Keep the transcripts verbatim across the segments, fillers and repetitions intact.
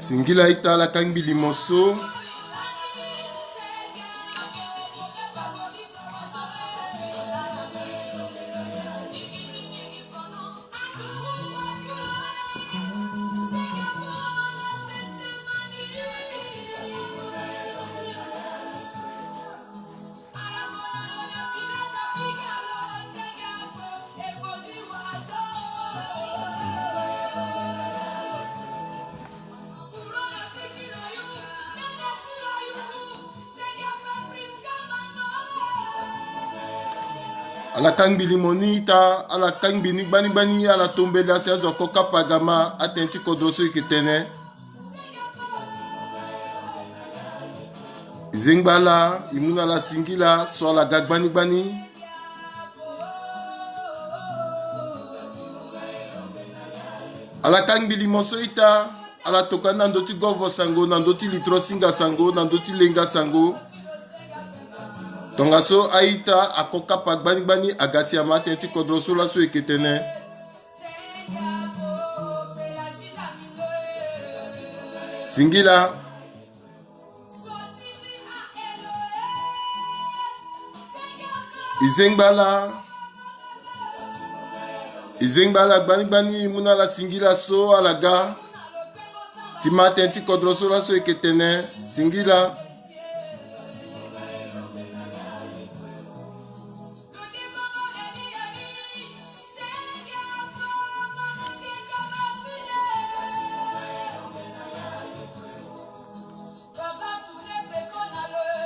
Singila ita ala kangbi limo so. Ala kangbi limo ni ita, ala kangbi ni gbani gbani, ala tombela si azo ako kapa gama, atene ti kodro so eke tene. I zengba ala, i mu na ala singila so ala ga gbani gbani. Ala kangbi limo so ita, ala toka ni na ndö ti govo sango, na ndö ti litro singa sango, na ndö ti lenga sango. Tongaso a-ita ako kapa gbani gbani, aga si ama atene ti kodro so laso eke tene. Singila. I zengba ala. I zengba ala gbani gbani, i mu na ala singila so ala ga. Ti ma atene ti kodro so laso eke tene. Singila.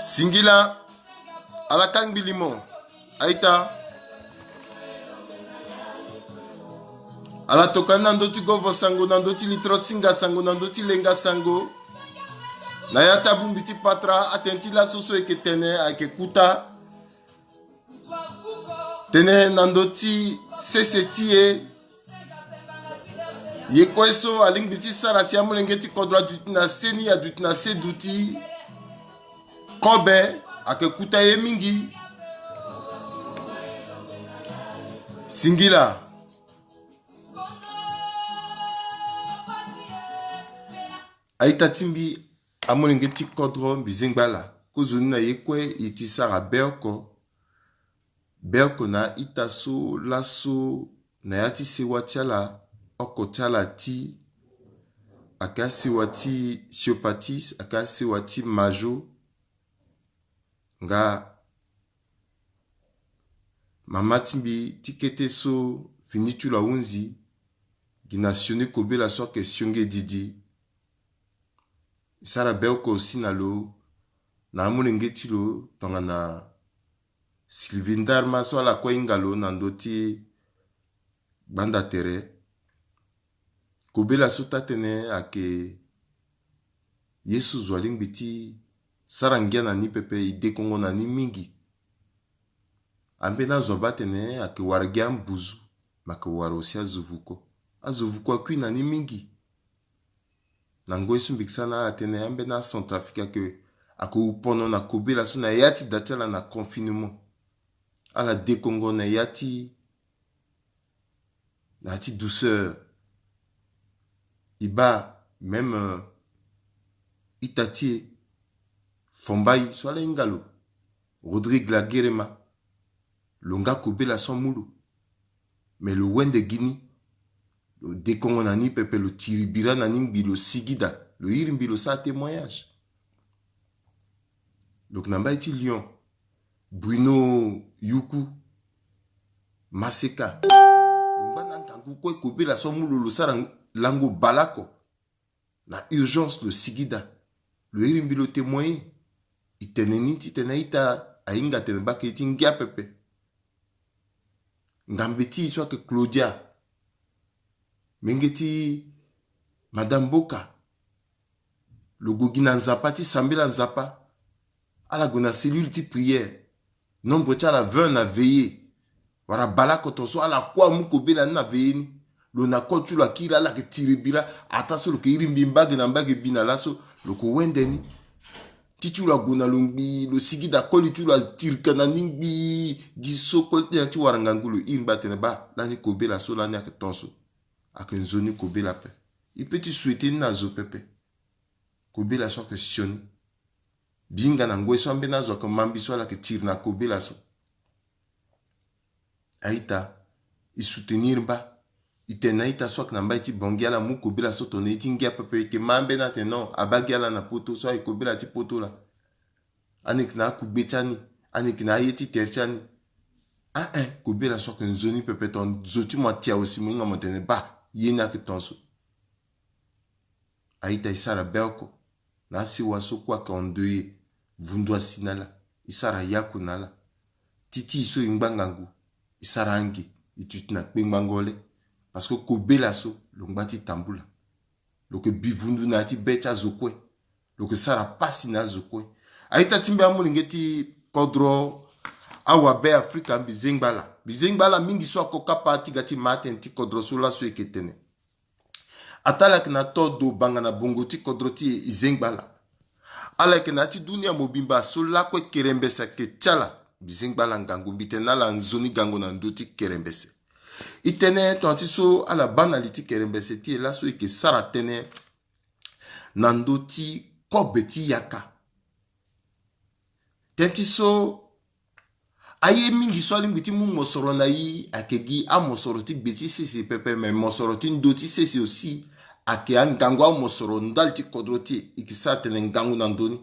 Singila. Ala kangbi limo. A-ita. Ala toka ni na ndö ti govo sango, na ndö ti litro singa sango, na ndö ti lenga sango. Na ya ti abongbi ti patara, atene ti laso so eke tene ayeke kuta. Tene na ndö ti sese ti e. Ye kue so alingbi ti sara si amolenge ti kodro aduti na se ni, aduti na se duti kobe, ayeke kuta ye mingi. Singila. A-ita ti mbi, amolenge ti kodro, mbi zengba ala. Kozoni na ye kue e ti sara be oko. Be oko na a-ita so laso na ya ti sewa ti ala, oko ti ala ti, ayeke asewa ti Siopatis, ayeke asewa ti Majo. Nga mama ti mbi ti kete so fini ti lo ahunzi, gi na sioni kobela so ayeke sionge didi. E sara be oko aussi na lo, na amolenge ti lo, tongana Sylvie Ndarma so ala kue hinga lo na ndö ti gbanda tere. Kobela so taa-tënë ayeke ye so zo alingbi ti sara ngia na ni pepe, e dekongo na ni mingi. Ambeni azo abaa atene ayeke wara gi ambuzu, me ayeke wara aussi azo vuko. Azo vuko akui na ni mingi. Na ngoi so mbi ke sara na ala tënë, ambeni aCentrafrique ayeke, ayeke wu pono na kobela so na ya ti da ti ala na confinement. Ala dekongo na ya ti, na ya ti douceur. E baa même, euh, ita ti e, Fombai so ala hinga lo, Rodrigue Laguerema, lo nga kobela so amu lo. Me lo wende gi ni, lo dekongo na ni pepe, lo tiri bira na ni ngbii, lo sigida, lo iri mbi, lo sara témoignage. Donc na mbai ti Lyon, Bruno Yuku Maseka, lo ngba na ngangu kue, kobela so amu lo, lo sara lango bale oko. Na urgence lo sigida, lo iri mbi, lo témoigner. E tene ni titene a-ita ahinga atene bake ye ti ngia pepe. Ngambe ti e so ayeke Claudia, menge ti Madame Mboka, lo gue gi na Nzapa ti sambela Nzapa. Ala gue na cellule ti prière. Nombre ti ala vingt na veillée. Wala bale oko ton so ala kue amu kobela ni na veillée ni. Lo na koli ti lo akiri, ala yeke tiri bira. Ataa so lo yeke iri mbi mbage na mbage bi na laso, lo yeke wende ni. Ti ti lo ague na lo ngbii, lo sigida koli ti lo atirika na ni ngbii. Gi so koli ti nyen ti wara ngangu, lo iri ngba atene baa lani kobela so lani ayeke ton so. Ayeke nzoni kobela ape. E peut ti souhaiter ni na zo pepe. Kobela so ayeke sioni. Bi hinga na ngoi so ambeni azo ayeke ma mbi so ala yeke tiri na kobela so. A-ita, e soutenir mba. E tene na a-ita so ayeke na mbai ti Bangui ala mu kobela so tongana ye ti ngia pepe, e yeke ma ambeni atene non, abaa gi ala na poto so ayeke kobela ti poto laa. Ani yeke na akugbe ti ani, ani yeke na aye ti tere ti ani. Ah eh, kobela so ayeke nzoni pepe. Tongana zo ti mo atia aussi mo hinga mo tene baa, ye ni ayeke tongaso. A-ita, e sara be oko na asewa so kue ayeke endeuillé, vundu asi na ala, e sara yaku na ala. Ti ti e so e ngba ngangu, e sara ange, e tutu na kpengbango le. Parce que kobela so lo ngba ti tambula. Lo yeke bi vundu na ya ti be ti azo kue. Lo yeke sara pasi na azo kue. A-ita, ti mbi amolenge ti kodro awabe Afrika, mbi zengba ala. Mbi zengba ala mingi so ako kapa ti ga ti ma atënë ti kodro so laso e yeke tene. Ataa ala yeke na to do banga na bongo ti kodro ti e, e zengba ala. Ala yeke na ya ti dunia mobimba so lakue kerembese ayeke ti ala. Mbi zengba ala ngangu, mbi tene na ala nzoni gango na ndö ti kerembese. E tene tongana ti so ala baa na li ti kerembese ti e laso e yeke sara tënë na ndö ti kobe ti yaka. Tënë ti so aye mingi so alingbi ti mu mosoro na e ayeke gi amosoro ti gbe ti sese pepe, me mosoro ti ndö ti sese aussi ayeke angangu amosoro ndali ti kodro ti e. E yeke sara tene ngangu na ndö ni.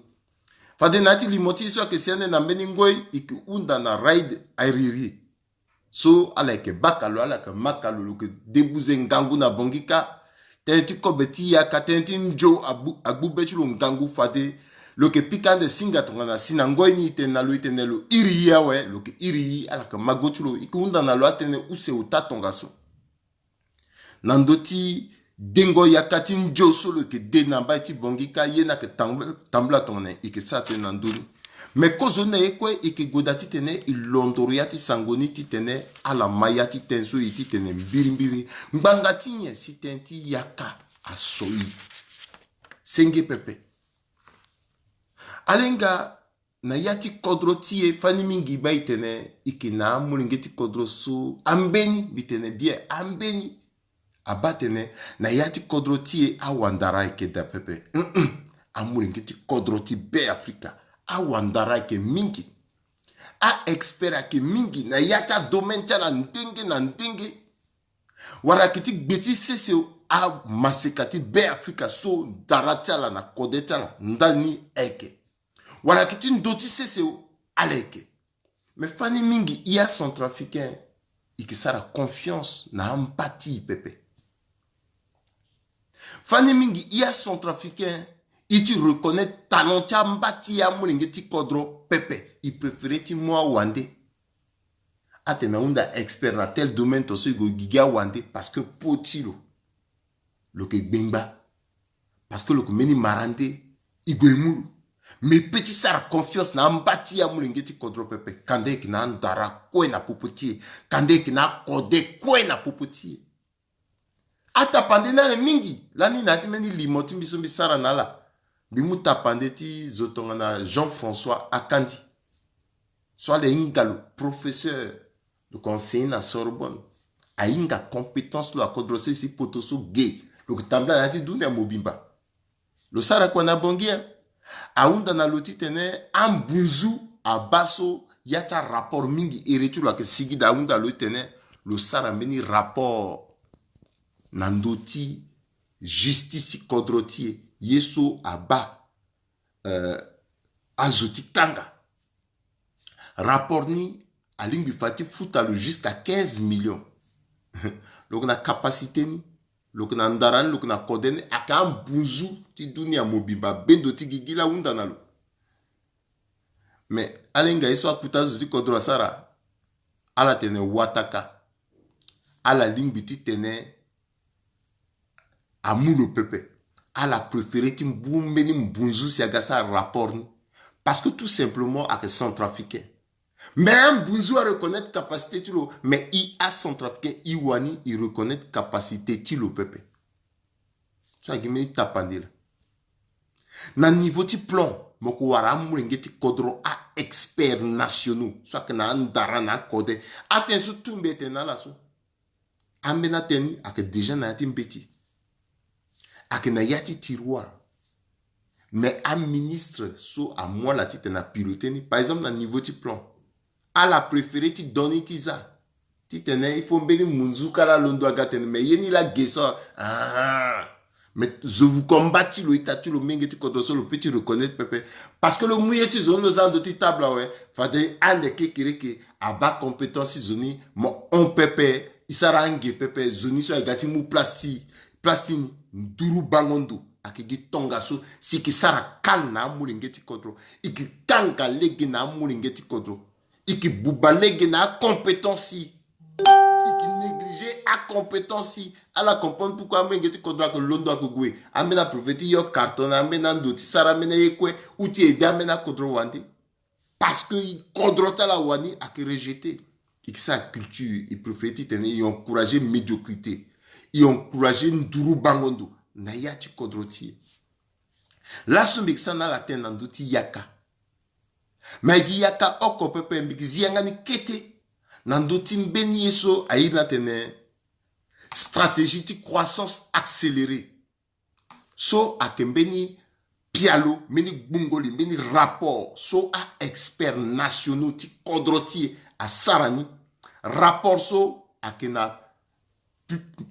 Fade na ya ti limo ti e so ayeke si ande na mbeni ngoi, e yeke hunda na raid airiri. So ala yeke baka lo, ala yeke maka lo, lo yeke debuze ngangu na Bangui kâ. Tënë ti kobe ti yaka, tënë ti nzio agbu, agbu be ti lo ngangu fade lo yeke pika ande singa tongana si na ngoi ni e tene na lo, e tene lo iri e awe, lo yeke iri e, ala yeke ma go ti lo, e yeke hunda na lo atënë use ota tongaso. Na ndö ti dengo yaka ti nzio so lo yeke de na mbai ti Bangui kâ, ye ni ayeke tambula, tambula tongana e yeke sara tënë na ndö ni. Me kozoni na e kue e yeke gue daa titene e londoro ya ti sango ni titene ala ma ya ti tënë so e titene mbirimbiri. Ngbanga ti nyen si tënë ti yaka aso e? Senge pepe. Alenga na ya ti kodro ti e, fani mingi baa e tene e yeke na amolenge ti kodro so ambeni, mbi tene bien, ambeni abaa tene na ya ti kodro ti e awandara ayeke daa pepe. Mm-mm. Amolenge ti kodro ti Be Afrika, awandara ayeke mingi. A-expert ayeke mingi na ya ti adomaine ti ala ndenge na ndenge. Wala ayeke ti gbe ti sese o, amaseka ti Be Afrika so ndara ti ala na kode ti ala ndali ni ayeke. Wala ayeke ti ndö ti sese o, ala yeke. Me fani mingi e acentrafricain, e yeke sara confiance na amba ti e pepe. Fani mingi e acentrafricain, e ti reconnaître talent ti amba ti e amolenge ti kodro pepe. E préféré ti mu awande. Atene ahunda expert na tel domaine, tongaso e gue gi gi awande parce que po ti lo, lo yeke gbengba. Parce que lo yeke mbeni mara nde, e gue e mu lo. Me e pe ti sara confiance na amba ti e amolenge ti kodro pepe. Kanda e yeke na andara kue na popo ti e. Kanda e yeke na akode kue na popo ti e. Atapande ni ayeke mingi. Lani na ya ti mbeni limo ti mbi so mbi sara na ala, mbi mu tapande ti zo tongana Jean-François Akandi. So ala hinga lo professeur, lo yeke enseigner na Sorbonne. Ahinga compétence ti lo, akodro sese ti poto so ge. Lo yeke tambula na ya ti dunia mobimba. Lo sara kua na Bangui, ahunda na lo titene ambunzu abaa so ya ti arapport mingi. Ere ti lo ayeke sigi daa, ahunda lo titene lo sara mbeni rapport na ndö ti justice ti kodro ti e. Ye so abaa, euh, azo ti kanga. Rapport ni alingbi fa ti futa lo jusqu'à quinze millions. Lo yeke na capacité ni, lo yeke na ndara ni, lo yeke na kode ni, ayeke ambunzu ti dunia mobimba. Bendo ti gigi laa ahunda na lo. Me ala hinga ye so akuta azo ti kodro asara, ala tene wataka. Ala lingbi titene amu lo pepe. Ala préféré ti mu mbeni mbunzu si aga sara rapport ni. Parce que tout simplement ayeke centrafricain. Mais ambunzu areconnaître capacité ti lo, mais e acentrafricain, e wani e reconnaître capacité ti lo pepe. So ayeke mbeni tapande laa. Na niveau ti plan, mo yeke wara amolenge ti kodro, a-expert nationaux so ayeke na andara na akode. Atënë so tout mbi tene na ala so, ambeni atënë ni ayeke déjà na ya ti mbeti. Ayeke na ya ti tiroir. Mais aministre so amu ala titene apiloter ni, par exemple na niveau ti plan, ala préférer ti donner ti za titene il faut mbeni munzu kala alondo aga tene mais ye ni laa ge so. Ah. Mais zo vuko mba ti lo ita ti lo menge ti kodro so lo peut ti reconnaître pepe. Parce que lo mu ye ti zo ni lo za na ndo ti table awe. Fade ande kekereke abaa compétence ti zo ni mo hon pepe. E sara ange pepe zo ni so ayeke ga ti mu place ti place ti ni. Nduru bango ndo ayeke gi tongaso si e ke sara kale na amolenge ti kodro. E ke kanga lege na amolenge ti kodro. E ke buba lege na acompétence ti e. E ke négliger acompétence ti e. Ala comprendre pourquoi amolenge ti kodro ayeke londo ayeke gue. Ambeni aprofite ti yo carton na ambeni ando ti sara ambeni aye kue ou ti aider ambeni akodro wande. Parce que kodro ti ala wani ayeke rejeter. E ke sara culture e préférer titene e encourager médiocrité. E encourager nduru bango ndo na ya ti kodro ti e. Laso mbi ke sara na ala tënë na ndö ti yaka. Me ayeke yaka oko pepe mbi ke zi yanga ni kete na ndö ti mbeni ye so airi ni atene stratégie ti croissance accélérée. So ayeke mbeni pialo, mbeni gbungo li, mbeni rapport so a-experts nationaux ti kodro ti e asara ni. Rapport so ayeke na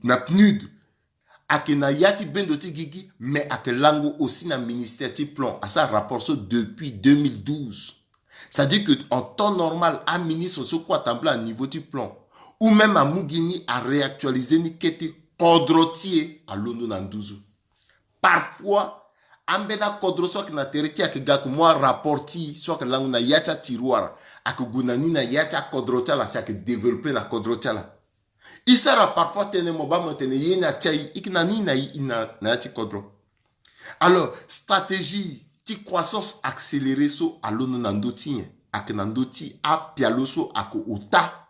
na PNUD, ayeke na ya ti bendo ti gigi, mais ayeke lango aussi na ministère ti plan. Asara rapport so depuis deux mille douze. C'est-à-dire que en temps normal aministre so kue atambula na niveau ti plan ou même amu gi ni aréactualiser ni kete, kodro ti e alondo na nduzu. Parfois ambeni akodro so ayeke na tere ti e ayeke ga ayeke mu arapport ti e so ayeke lango na ya ti atiroir, ayeke gue na ni na ya ti akodro ti ala si ayeke développer na kodro ti ala. E sara parfois tënë mo baa mo tene ye ni atia e, e ke na ni na e na ya ti kodro. Alors stratégie ti croissance accélérée so alondo na ndö ti nyen? Ayeke na ndö ti apialo so ayeke ota,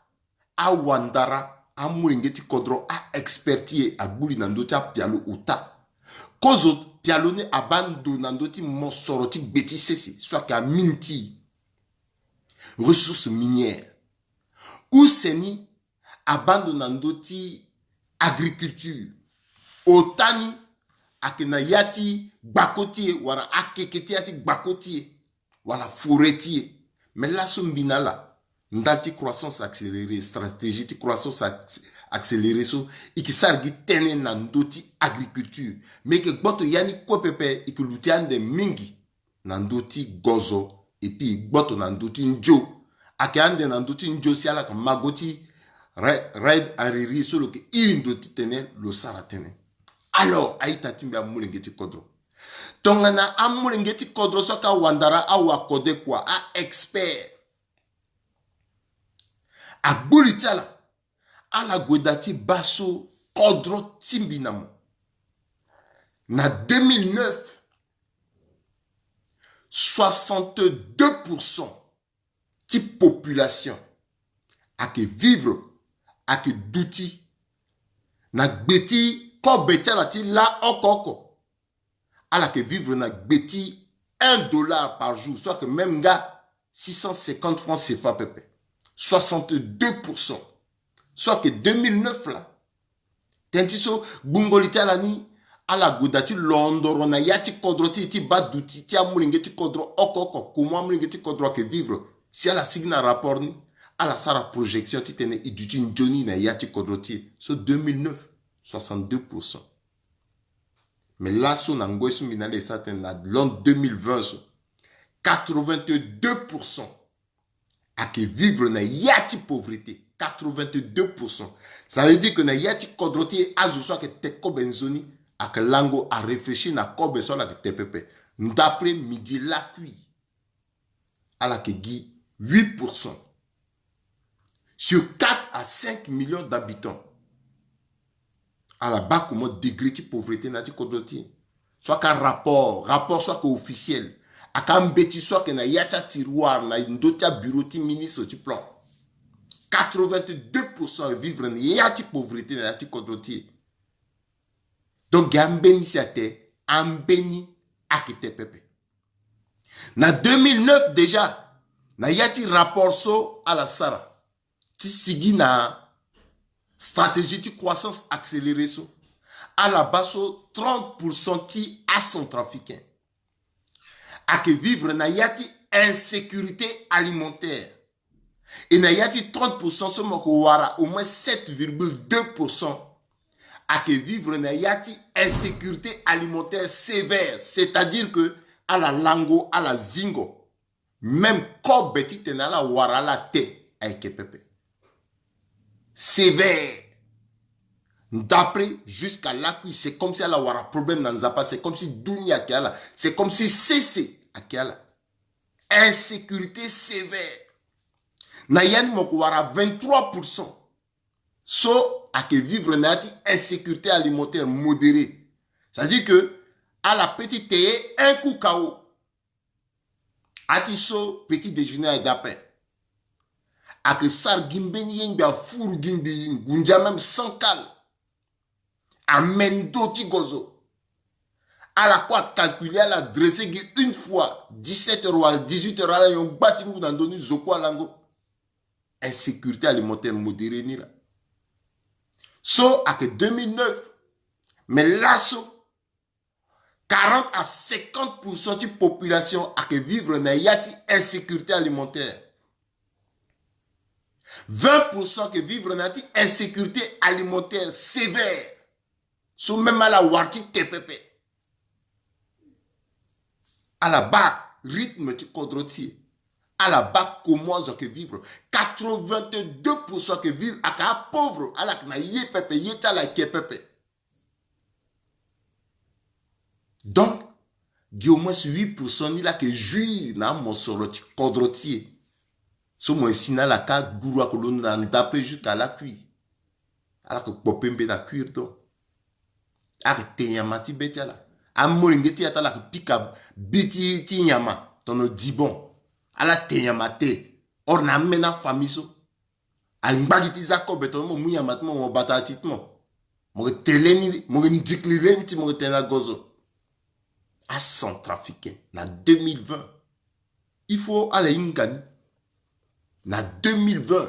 awandara, amolenge ti kodro, a-expert ti e agbu li na ndö ti apialo ota. Kozo pialo ni abaa ndo na ndö ti mosoro ti gbe ti sese so ayeke amine ti e, ressource minière. Use ni abaa ndo na ndö ti agriculture. Ota ni ayeke na ya ti gbako ti e wala akeke ti ya ti gbako ti e wala forêt ti e. Me laso mbi na ala ndali ti croissance accélérée, stratégie ti croissance acc- accélérée so e ke sara gi tënë na ndö ti agriculture. Me e ke gboto ya ni kue pepe, e ke luti ande mingi na ndö ti gozo, et puis e gboto na ndö ti nzio. Ayeke ande na ndö ti nzio si ala yeke mago ti raid, raid hariri so lo yeke iri ndo titene lo sara tënë. Alors a-ita ti mbi amolenge ti kodro, tongana amolenge ti kodro so ayeke awandara, awakode kua, a-expert, agbu li ti ala, ala gue daa ti baa so kodro ti mbi na mo. Na deux mille neuf, soixante-deux pour cent ti population ayeke vivre, ayeke duti na gbe ti kobe ti ala ti lâ oko oko. Ala yeke vivre na gbe ti un dollar par jour, so ayeke même nga six cent cinquante francs CFA pepe. Soixante-deux pour cent. So ayeke deux mille neuf laa. Tënë ti so gbungo li ti ala ni, ala gue daa ti londoro na ya ti kodro ti e ti baa duti ti amolenge ti kodro oko oko, comment amolenge ti kodro ayeke vivre. Si ala sigi na rapport ni, ala sara projection titene e duti nzoni na ya ti kodro ti e. So deux mille neuf, soixante-deux pour cent. Mais laso na ngoi so mbi na ala e sara tënë, na l'an deux mille vingt so, quatre-vingt-deux pour cent ayeke vivre na ya ti pauvreté. Quatre-vingt-deux pour cent. Ça veut dire que na ya ti kodro ti e azo so ayeke te kobe nzoni ayeke lango aréfléchir na kobe so ala yeke te pepe. D'après Midi Lakui, ala yeke gi huit pour cent sur quatre à cinq millions d'habitants. Ala baa comment degré ti pauvreté na ya ti kodro ti e. So ayeke arapport, rapport so ayeke officiel. Ayeke ambeti so ayeke na ya ti atiroir na ndö ti abureau ti ministre ti plan. Quatre-vingt-deux pour cent e vivre na ya ti pauvreté na ya ti kodro ti e. Donc gi ambeni si ate, ambeni ayeke te pepe. Na deux mille neuf déjà, na ya ti rapport so ala sara ti sigi na stratégie ti croissance accélérée so, ala baa so trente pour cent ti acentrafricain, ayeke vivre na ya ti insécurité alimentaire. Et na ya ti trente pour cent so mo yeke wara au moins sept virgule deux pour cent ayeke vivre na ya ti insécurité alimentaire sévère, c'est-à-dire que ala lango, ala zingo. Même kobe titene ala wara ala te ayeke pepe. Sévère. D'après, jusqu'à lakui, c'est comme si ala wara problème na Nzapa, c'est comme si dunia ayeke ala, c'est comme si sese ayeke ala. Insécurité sévère. Na ya ni mo yeke wara vingt-trois pour cent so ayeke vivre na ya ti insécurité alimentaire modérée. C'est-à-dire que ala peut ti te ye un coup K O. Ati so petit déjeuner aye d'appel. Ayeke sara gi mbeni ye ngbi, afuru gi ngbi ngunza même sans cale. Amendo ti gozo. Ala kue acalculer, ala dresse gi une fois dix-sept heures wala dix-huit heures, ala nyon gba ti ngu na ndö ni, zo kue alango. Insécurité alimentaire modérée ni la. So ayeke deux mille neuf. Mais laso quarante à cinquante pour cent ti population ayeke vivre na ya ti insécurité alimentaire. Vingt pour cent ayeke vivre na ya ti insécurité alimentaire sévère. So même ala wara ti te pepe. Ala baa rythme ti kodro ti e. Ala baa comment azo ayeke vivre. Quatre-vingt-deux pour cent ayeke vivre, ayeke apauvre, ala yeke na ye pepe, ye ti ala ayeke pepe. Donc gi au moins huit pour cent ni la ayeke jouir na amosoro ti kodro ti e. So mo ye si na ala ka guru ayeke londo na ndape jusqu'à lakui. Ala yeke kpo pembe na cuire donc. Ala yeke te nyama ti be ti ala. Amolenge ti e ata ala yeke pika bi ti, ti nyama tongana dibon. Ala te nyama te. Or na ameni afamille so. Angba gi ti za kobe tongana mo mu nyama ti mo, mo bata ti ti mo. Mo yeke tele ni, mo yeke ndikili le ni ti mo yeke tene na gozo. Acentrafricain na deux mille vingt. Il faut ala hinga ni. Na deux mille vingt,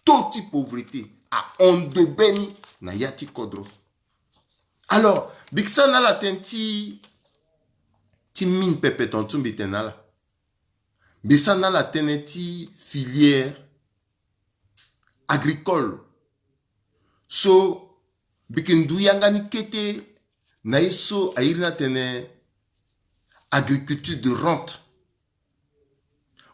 taux ti pauvreté ahon ndo be ni na ya ti kodro. Alors mbi ke sara na ala tënë ti, ti mine pepe tongana so mbi tene na ala. Mbi sara na ala tënë ti filière agricole. So mbi yeke ndu yanga ni kete na ye so a iri ni atene agriculture de rente.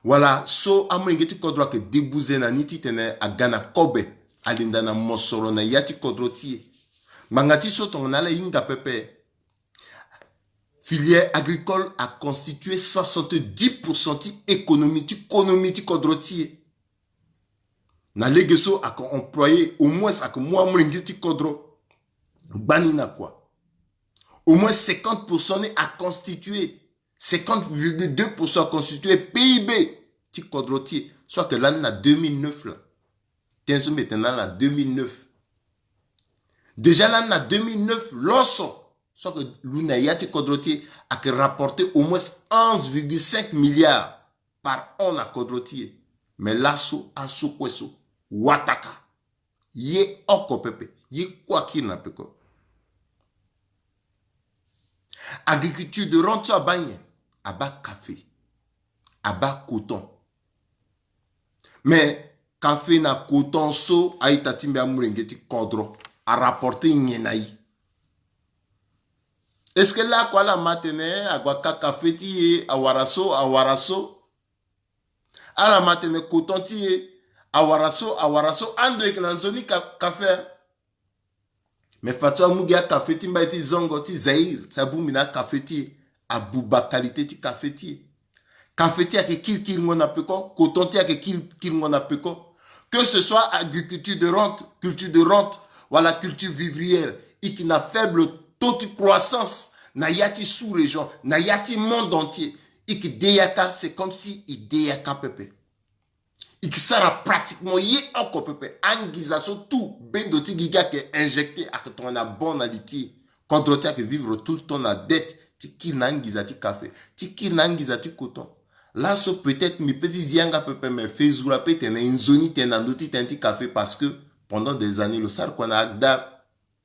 Wala so amolenge ti kodro ayeke debuze na ni titene aga na kobe, alinda na mosoro na ya ti kodro ti e. Ngbanga ti so tongana ala hinga pepe, filière agricole a constitué soixante-dix pour cent ti économie ti konomi ti kodro ti e. Na lege so ayeke employé, au moins ayeke mu amolenge ti kodro gbani na kua. Au moins cinquante pour cent ni a constitué, cinquante virgule deux pour cent a constitué P I B ti kodro ti e. So ayeke lani na deux mille neuf la. Tënë so mbi tene na ala, deux mille neuf. Déjà lani na deux mille neuf, loso so ayeke lu na ya ti kodro ti e ayeke rapporté au moins onze virgule cinq milliards par an na kodro ti e. Mais laso aso kue so wataka. Ye oko pepe, ye kue akiri na peko. Agriculture de rente so abaa nyen? Abaa café, abaa coton. Mais café na coton so a-ita ti mbi amolenge ti kodro a rapporté nyen na e? Est-ce que lakue ala ma tene ague aka café ti e awara so, awara so? Ala ma tene coton ti e awara so, awara so, ando e yeke na nzoni ka-, café. Mais fadeso amu gi acafé ti mbai ti zongo ti Zaïre, si abongbi na acafé ti e, abuba qualité ti café ti e. Café ti e ayeke kiri kiringo na peko, coton ti e ayeke kiri kiringo na peko. Que ce soit agriculture de rente, culture de rente, wala culture vivrière, e yeke na faible taux ti croissance na ya ti sous-région, na ya ti monde entier. E yeke de yaka, c'est comme si e de yaka pepe. E yeke sara pratiquement ye oko pepe. Angiza so tout bendo ti gigi ayeke injecté, ayeke tongana bon na li ti e. Kodro ti e ayeke vivre tout le temps na dette ti kiri na angiza ti café, ti kiri na angiza ti coton. Laso peut-être mbi peut ti zi yanga pepe, mais fezura peut tene e nzoni tene na ndö ti tënë ti café, parce que pendant des années lo sara kua na ACDAR.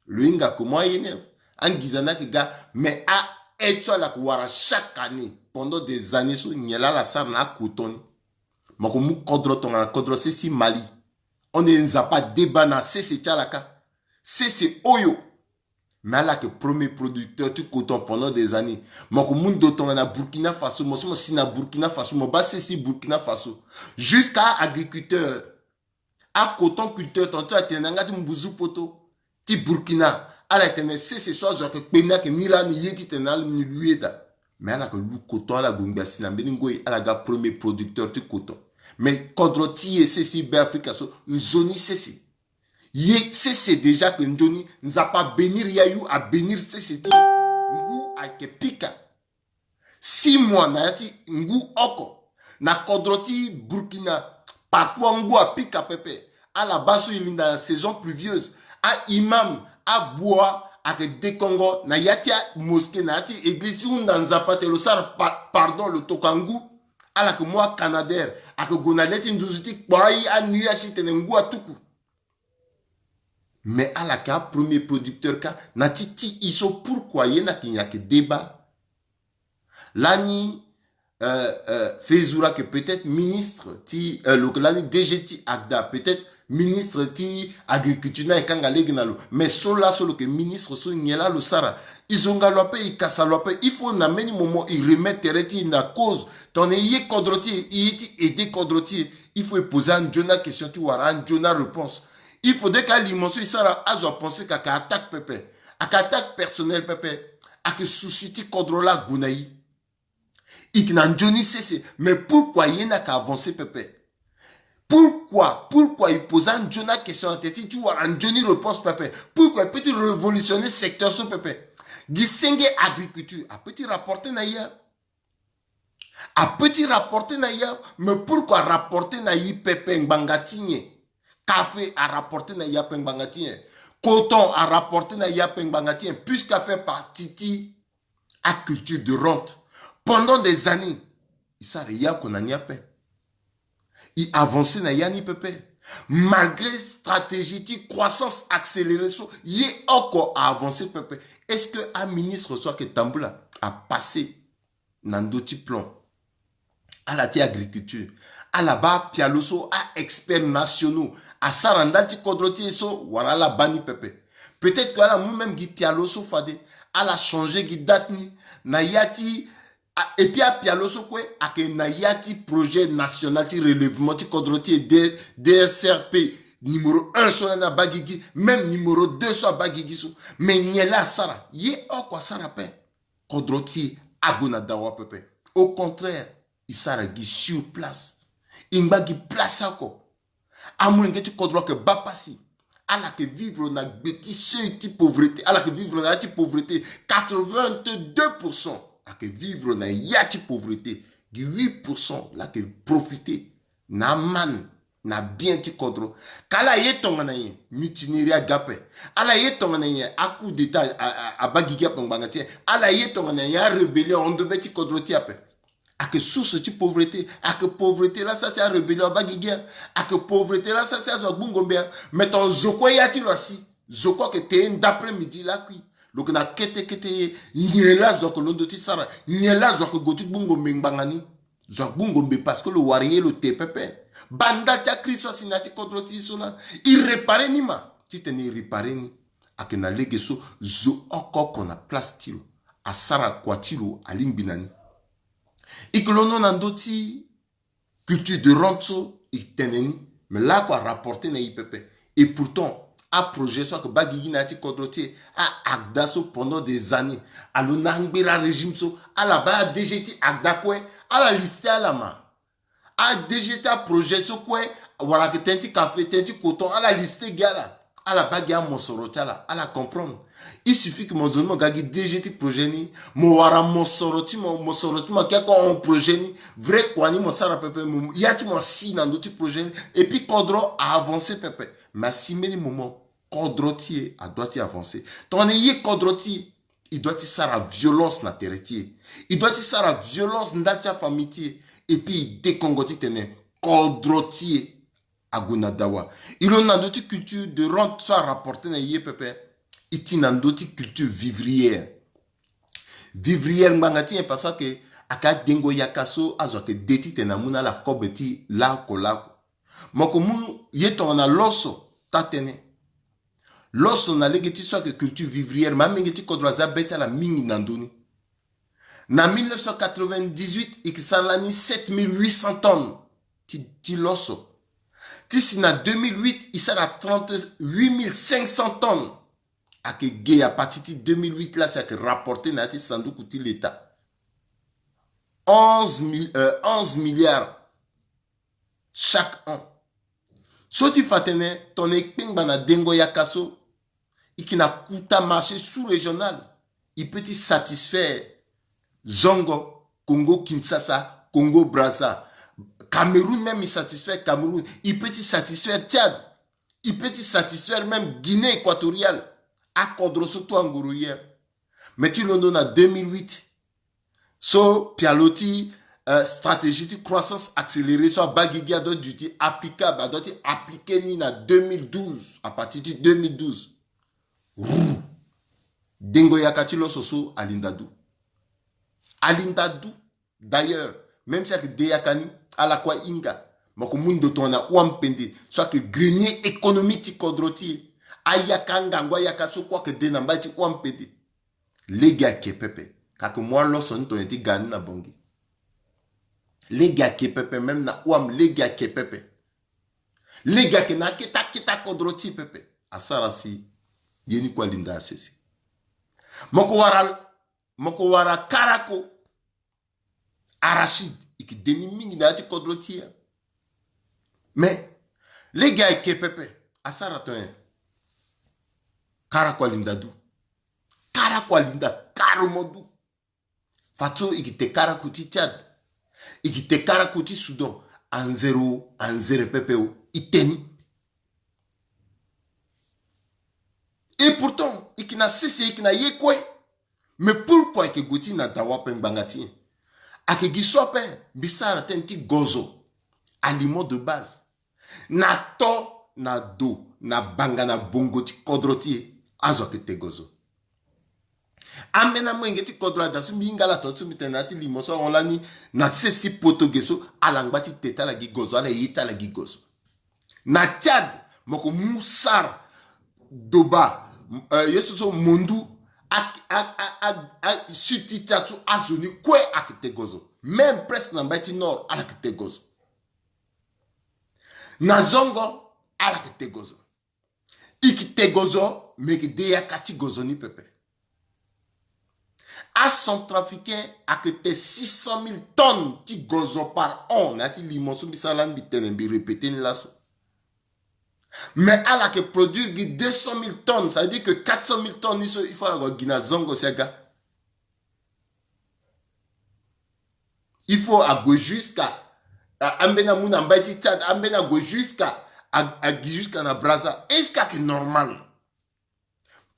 Lo hinga comment aye ni. Angiza ni ayeke ga, mais a, aide so ala yeke wara chaque année pendant des années so, nyen laa ala sara na akoton ni? Mo yeke mu kodro tongana kodro sese Mali. On est Nzapa adeba na sese ti ala kâ. Sese oyo. Mais ala yeke premier producteur ti coton pendant des années. Mo yeke mu ndo tongana Burkina Faso, mo so mo si na Burkina Faso, mo baa sese Burkina Faso. Jusqu'à agriculteur, acoton culteur, tantôt atene na yanga ti mbuzu poto ti Burkina, ala tene sese so azo ayeke kpe ni ayeke ni lani ye titene ala ni lu ye daa. Mais ala yeke lu coton, ala gue ngba si na mbeni ngoi, ala ga premier producteur ti coton. Mais kodro ti e sese Beafrika so, nzoni sese. Ye sese déjà ayeke nzoni, Nzapa abénir yayu, abénir sese ti e. Ngu ayeke pika. Six mois na ya ti ngu oko. Na kodro ti Burkina, parfois ngu apika pepe. Ala baa so e linda na saison pluvieuse. A-imam, abua, ayeke dekongo na ya ti amosquée, na ya ti église ti hunda Nzapa tene lo sara pa-, pardon, lo toka ngu. Ala yeke mu acanadair, ayeke gue na le ti nduzu ti kpo aye, anuit asi tene ngu atuku. Mais ala yeke apremier producteur kâ na ti ti e so. Pourquoi ye ni ayeke nyen? Ayeke débat. Lani, euh, euh, Fezura ayeke peut-être ministre ti, euh, lo yeke lani D G ti ACDA, peut-être ministre ti agriculture ni ayeke kanga lege na lo. Mais so laso lo yeke ministre so, nyen laa lo sara? E zonga lo ape, e kasa lo ape. Il faut na mbeni moment e remettre tere ti e na cause. Tongana e ye kodro ti e, e ye ti aider kodro ti e, il faut e poser anzoni akestion ti wara anzoni aréponse. Il faudrait que aliment so e sara, azo apenser que ayeke attaque pepe, ayeke attaque personnelle pepe, ayeke souci ti kodro laa ague na e. E yeke na nzoni sese, mais pourquoi ye ni ayeke avancer pepe? Pourquoi, pourquoi e poser anzoni akestion na tere ti e ti wara nzoni réponse pepe? Pourquoi e peut ti révolutionner secteur so pepe? Gi senge agriculture apeut ti rapporter na e. Apeut ti rapporter na e, mais pourquoi rapporter na e pepe ngbanga ti nyen? Café arapporter na e ape ngbanga ti nyen? Coton arapporter na e ape ngbanga ti nyen? Puisque a fait partie ti aculture de rente. Pendant des années, e sara e ye oko na ni ape. E avancer na ya ni pepe. Malgré stratégie ti croissance accélérée so, ye oko a avancer pepe. Est-ce que aministre so ayeke tambula apasser na ndö ti plan? Ala ti agriculture, ala baa apialo so, a-experts nationaux asara ndali ti kodro ti e so, wala ala baa ni pepe? Peut-être que ala mu même gi pialo so fade, ala changer gi date ni na ya ti, a, et puis apialo so kue ayeke na ya ti projet national ti relèvement ti kodro ti e, D-, D S R P numéro un so lani abaa gigi, même numéro deux so abaa gigi so. Mais nyen laa asara? Ye oko asara ape. Kodro ti e ague na dawa pepe. Au contraire, e sara gi sur place. E ngba gi place oko. Amolenge ti kodro ayeke baa pasi. Ala yeke vivre na gbe ti seuil ti pauvreté. Ala yeke vivre na ya ti pauvreté. Quatre-vingt-deux pour cent ayeke vivre na ya ti pauvreté. Gi huit pour cent laa ayeke profiter na aman na bien ti kodro. Ka ala ye tongana nyen, mutinerie aga ape. Ala ye tongana nyen, a-coup d'état a, a, abaa gigi ape ngbanga ti nyen. Ala ye tongana nyen, arébellion ahon ndobe ti kodro ti e ape. Ayeke source ti pauvreté. Ayeke pauvreté laa sara si arébellion abaa gigi a. Ayeke pauvreté laa sara si azo agbu ngombe a. Mais tongana zo kue ya ti lo asi, zo kue ayeke te ye nda après midi lakui. Lo yeke na kete kete ye. Nyen laa zo ayeke londo ti sara? Nyen laa zo ayeke gue ti gbu ngombe ngbanga ni? Zo agbu ngombe parce que lo wara ye lo te pepe. Baa ndali ti akri so asi na ya ti kodro ti e so laa, e réparer ni ma. Titene e réparer ni, ayeke na lege so zo oko oko na place ti lo asara kua ti lo alingbi na ni. E yeke londo na ndö ti culture de rente so e tene ni, mais laoko arapporter na e pepe. Et pourtant, aprojet so ayeke baa gigi na ya ti kodro ti e, a-ACDA so pendant des années, alo na angbera régime so, ala baa a-DG ti ACDA kue, ala lister ala ma. A-DG ti aprojet so kue, wala ayeke tënë ti café, tënë ti coton, ala lister gi ala. Ala baa gi amosoro ti ala, ala comprendre. Il suffit que mo zo ni mo ga gi DG ti projet ni, mo wara mosoro ti mo, mosoro ti mo ayeke ahon projet ni. Vrai kua ni mo sara pepe, mo, ya ti mo asi na ndö ti projet ni. Et puis kodro a avancer pepe. Mais asi mbeni moment, kodro ti e adoit ti avancer. Tongana e ye kodro ti e, e doit ti sara violence na tere ti e. E doit ti sara violence ndali ti afamille ti e. Et puis e dekongo titene kodro ti e ague na dawa. E londo na ndö ti culture de rente so arapporter na e ye pepe. E ti na ndö ti culture vivrière. vivrière ngbanga ti nyen? Parce que ayeke adengo yaka so azo ayeke de titene amu na ala kobe ti lako lako. Mo yeke mu ye tongana loso taa-tënë. Loso na lege ti so ayeke culture vivrière, me amolenge ti kodro aza be ti ala mingi na ndö ni. Na mille neuf cent quatre-vingt-dix-huit e yeke sara lani sept mille huit cents tonnes ti, ti loso. Ti si na deux mille huit e sara trente-huit mille cinq cents tonnes. Ayeke ge à partir ti deux mille huit laa si ayeke rapporté na ya ti sanduku ti l'État. Onze mille, euh, onze milliards chaque an. So ti fa atene tongana e kpengba na dengo yaka so, e yeke na kota marché sous-régional, e peut ti satisfaire Zongo, Congo Kinshasa, Congo Brazza, Cameroun même, e satisfaire Cameroun, e peut ti satisfaire Tchad, e peut ti satisfaire même Guinée équatoriale. Akodro so tout angoro hier. Mais ti londo na deux mille huit, so pialo ti, euh, stratégie ti croissance accélérée so abaa gigi adoit duti applicable, adoit ti appliquer ni na deux mille douze, à partir ti deux mille douze. Rrr. Dengo yaka ti loso so alinda du. Alinda du. D'ailleurs, même si ayeke de yaka ni, ala kue ahinga. Mo yeke mu ndo tongana Uampende so ayeke grenier économique ti kodro ti e. Ayaka, angangu ayaka so kue ayeke de na mbai ti Uampende. Lege ayeke pepe. Ka yeke mu aloso ni tongana e ti ga ni na Bangui. Lege ayeke pepe, même na Ouam lege ayeke pepe. Lege ayeke na akete akete akodro ti e pepe. Asara si ye ni kue alinda asese. Mo yeke wara, mo yeke wara karako. Arachide, e yeke de ni mingi na ya ti kodro ti e. Mais lege ayeke pepe, asara tongana nyen? Karako alinda du. Karako alinda, karako mo du. Fadeso e yeke te karako ti Tchad, e yeke te karako ti Soudan, anzere o, anzere pepe o, e te ni. Et pourtant e yeke na sese, e yeke na ye kue. Mais pourquoi e yeke gue ti na dawa ape ngbanga ti nyen? Ayeke gi so ape mbi sara tënë ti gozo, aliment de base. Na to, na do, na banga, na bongo ti kodro ti e, azo ayeke te gozo. Ambeni amolenge ti kodro ada so mbi hinga ala tonga ti so mbi tene na ya ti limo so ahon lani, na sese ti poto ge so, ala ngba ti te ti ala gi gozo, ala ye ti ala gi gozo. Na Tchad, mo yeke mu sara, doba, euh, ye so so mondu, a, a, a, a, a, sud ti Tchad so azo ni kue ayeke te gozo. Même presque na mbai ti nord, ala yeke te gozo. Na Zongo, ala yeke te gozo. E yeke te gozo, me e yeke de yaka ti gozo ni pepe. Acentrafricain ayeke te six cent mille tonnes ti gozo par an. Na ya ti limo so mbi sara lani mbi tene, mbi répété ni laso. Mais ala yeke produire gi deux cent mille tonnes, ça veut dire que quatre cent mille tonnes ni so il faut ala gue gi na Zongo si aga. Il faut ague jusqu'à, a, ambeni amu na mbai ti Tchad, ambeni ague jusqu'à, a, agi jusqu'à na Brazza. Est-ce que ayeke normal?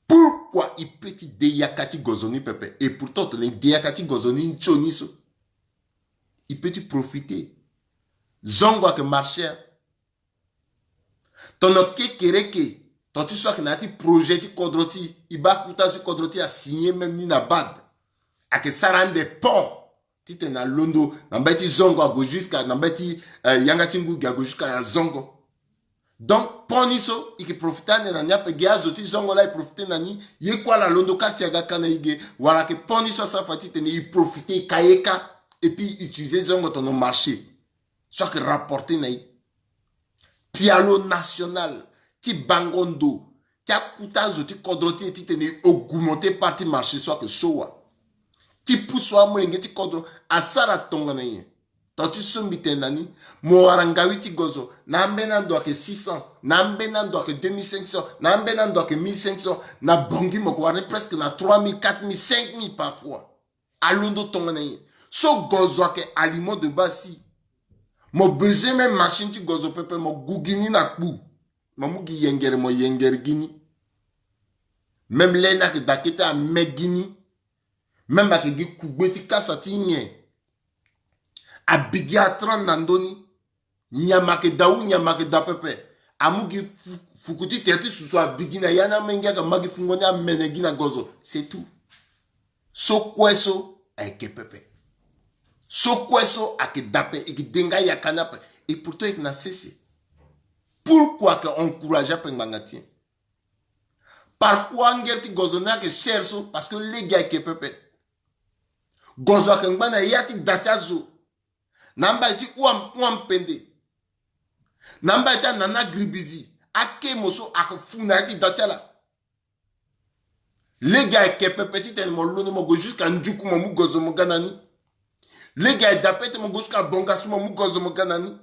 Pourquoi e peut ti de yaka ti gozo ni pepe? Et pourtant tongana e de yaka ti gozo ni nzoni so, e peut ti profiter. Zongo ayeke marché. Tongana kekereke, tongana ti so ayeke na ya ti projet ti kodro ti e, e baa kota so ti kodro ti e asigné même ni na bad. Ayeke sara ande pont titene alondo na mbai ti Zongo ague jusqu'à na mbai ti, eh, yanga ti ngu ge ague jusqu'à na Zongo. Donc pont ni so e yeke profité ande na ni ape, ge azo ti Zongo laa e profité na ni, ye kue ala londo kâ si aga ka na e ge, wala ayeke pont ni so asara fa titene e profité e ka ye kâ, et puis e utiliser Zongo tongana marché. So ayeke rapporté na e. Pialo national ti bango ndo ti akota azo ti kodro ti e titene e augmenté part ti marché so ayeke so wa. Ti pusu amolenge ti kodro asara tongana nyen? Tongana ti so mbi tene na ni, mo wara ngawi ti gozo, na ambeni ando ayeke six cents, na ambeni ando ayeke deux mille cinq cents, na ambeni ando ayeke mille cinq cents, na Bangui mo yeke wara ni presque na trois mille, quatre mille, cinq mille parfois. Alondo tongana nyen? So gozo ayeke aliment de base si. Mo besoin même machine ti gozo pepe, mo gu gi ni na kpu. Mo mu gi yengere, mo yengere gi ni. Même lê ni ayeke daa kete ame gi ni. Même ayeke gi kugbe ti kasa ti nyen. Abi gi a trente na ndö ni. Nyama ayeke daa, u nyama ayeke daa pepe. Amu gi fu-, fuku ti tere ti susu abi gi na ya ni, amenge ayeke ma gi fungo ni amene gi na gozo. C'est tout. So kue so ayeke pepe. So kue so ayeke dape, e yeke denga yaka ni ape. Et pourtant e yeke na sese. Pourquoi ayeke encourager ape ngbanga ti e? Parfois ngere ti gozo ni ayeke cher so parce que lege ayeke pepe. Gozo ayeke ngba na ya ti da ti azo. Na mbai ti hua, hua mpende. Na mbai ti anana gribizi. Akemo so ayeke fu na ya ti da ti ala. Lege ayeke pepe titene mo londo mo gue jusqu'à Njuku mo mu gozo mo ga na ni. Lege aye dape ti mo gue jusqu'à Bongassou mo mu gozo mo ga na ni.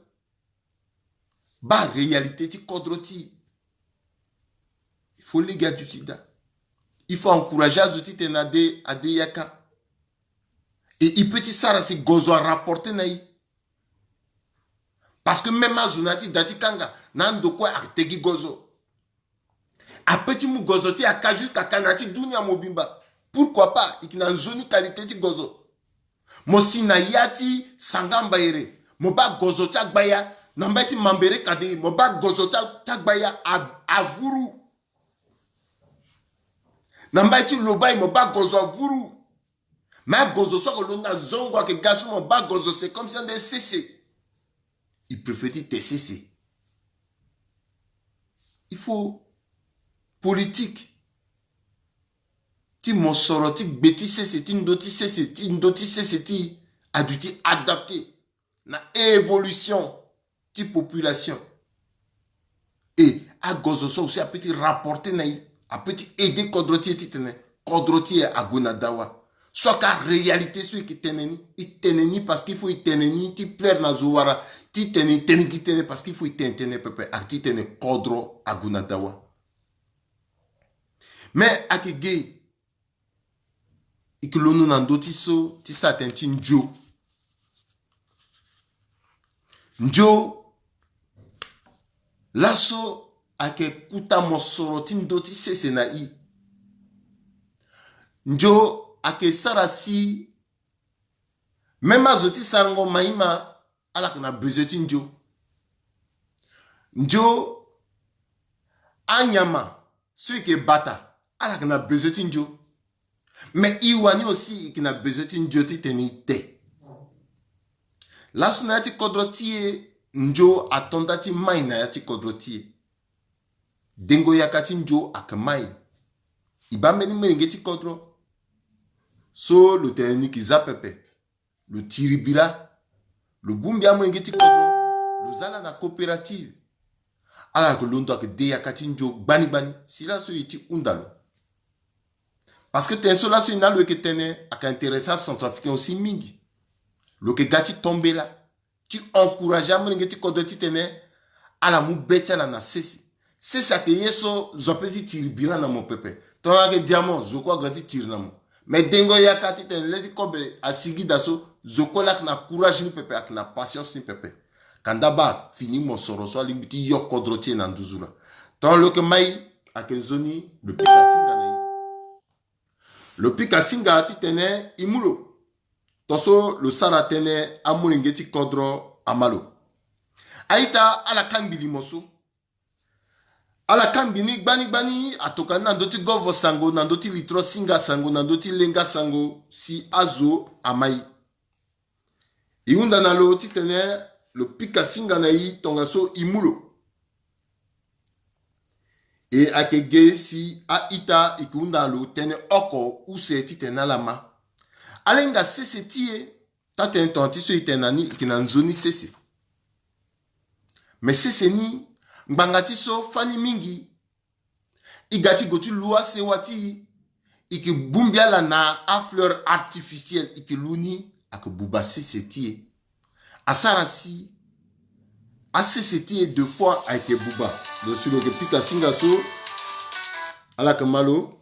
Baa réalité ti kodro ti e. Il faut lege aduti daa. Il faut encourager azo titene ade, ade yaka. Et e peut ti sara si gozo arapporter na e. Parce que même azo na ya ti da ti kanga, na ando kue ake te gi gozo. Ape ti mu gozo ti e aka jusqu'à ka na ya ti dunia mobimba. Pourquoi pas? E yeke na nzoni qualité ti gozo. Mo si na ya ti Sanga Mbayere, mo baa gozo ti agbaya. Na mbai ti Mambere Kadei, mo baa gozo ti a, ti agbaya a, avuru. Na mbai ti Lobaye, mo baa gozo avuru. Mais agozo so ake londo na zongo ake ga so mo baa gozo, c'est comme si ande sese. E préfère ti te sese. Il faut politique ti mosoro ti gbe ti sese, ti ndö ti sese, ti ndö ti sese ti aduti adapter na évolution ti population. Et agozo so aussi ape ti rapporter na e, ape ti aider kodro ti e titene kodro ti e ague na dawa. So aka réalité so e yeke tene ni, e tene ni parce qu'il faut e tene ni ti plaire na zo wala ti tene e tene gi tënë, parce qu'il faut e tene tënë pepe, a titene kodro ague na dawa. Mais ake ge e yeke londo na ndö ti so ti sara tënë ti nzio. Nzio laso ayeke kuta mosoro ti ndö ti sese na e. Nzio ayeke sara si même azo ti sarango maïma ala yeke na besoin ti nzio. Nzio anyama so e yeke bata, ala yeke na besoin ti nzio. Mais e wani aussi e yeke na besoin ti nzio titene e te. Laso na ya ti kodro ti e, nzio ato nda ti mai na ya ti kodro ti e. Dengo yaka ti nzio ayeke mai. E baa mbeni molenge ti kodro so lo tene ni yeke za pepe. Lo tiri bira. Lo bongbi amolenge ti kodro. Lo za ala na coopérative. Ala yeke londo ayeke de yaka ti nzio gbani gbani. Si laso e ti hunda lo. Parce que tene so laso e na lo yeke tene ayeke intéressé acentrafricain aussi mingi. Lo yeke ga ti tombela ti encourager amolenge ti kodro titene ala mu be ti ala na sese. Sese ayeke ye so zo ape ti tiri bira na mo pepe. Tongana ayeke diamant, zo kue aga ti tiri na mo. Mais dengo yaka titene le ti kobe asigi daa so, zo kue laa ayeke na courage ni pepe, ayeke na patience ni pepe. Kanda baa fini mosoro so alingbi ti yo kodro ti e na nduzu laa. Tongana lo yeke mai, ayeke nzoni lo pika singa na e. Lo pika singa titene e mu lo. Tongaso lo sara tënë amolenge ti kodro ama lo. A-ita, ala kangbi limo so. Ala kangbi ni gbani gbani, atokua ni na ndö ti govo sango, na ndö ti litro singa sango, na ndö ti lenga sango, si azo amai. E hunda na lo titene lo pika singa na e tongaso e mu lo. E ayeke ge si a-ita e yeke hunda na lo tënë oko use titene ala ma. Ala hinga sese ti e, taa-tënë tongana ti so e tene na ni, e yeke na nzoni sese. Me sese ni, ngbanga ti so fani mingi, e ga ti gue ti lu asewa ti e, e yeke bongbi ala na afleur artificielle, e yeke lu ni, ayeke buba sese ti e. Asara si asese ti e deux fois ayeke buba. Donc si lo yeke pika singa so, ala yeke ma lo.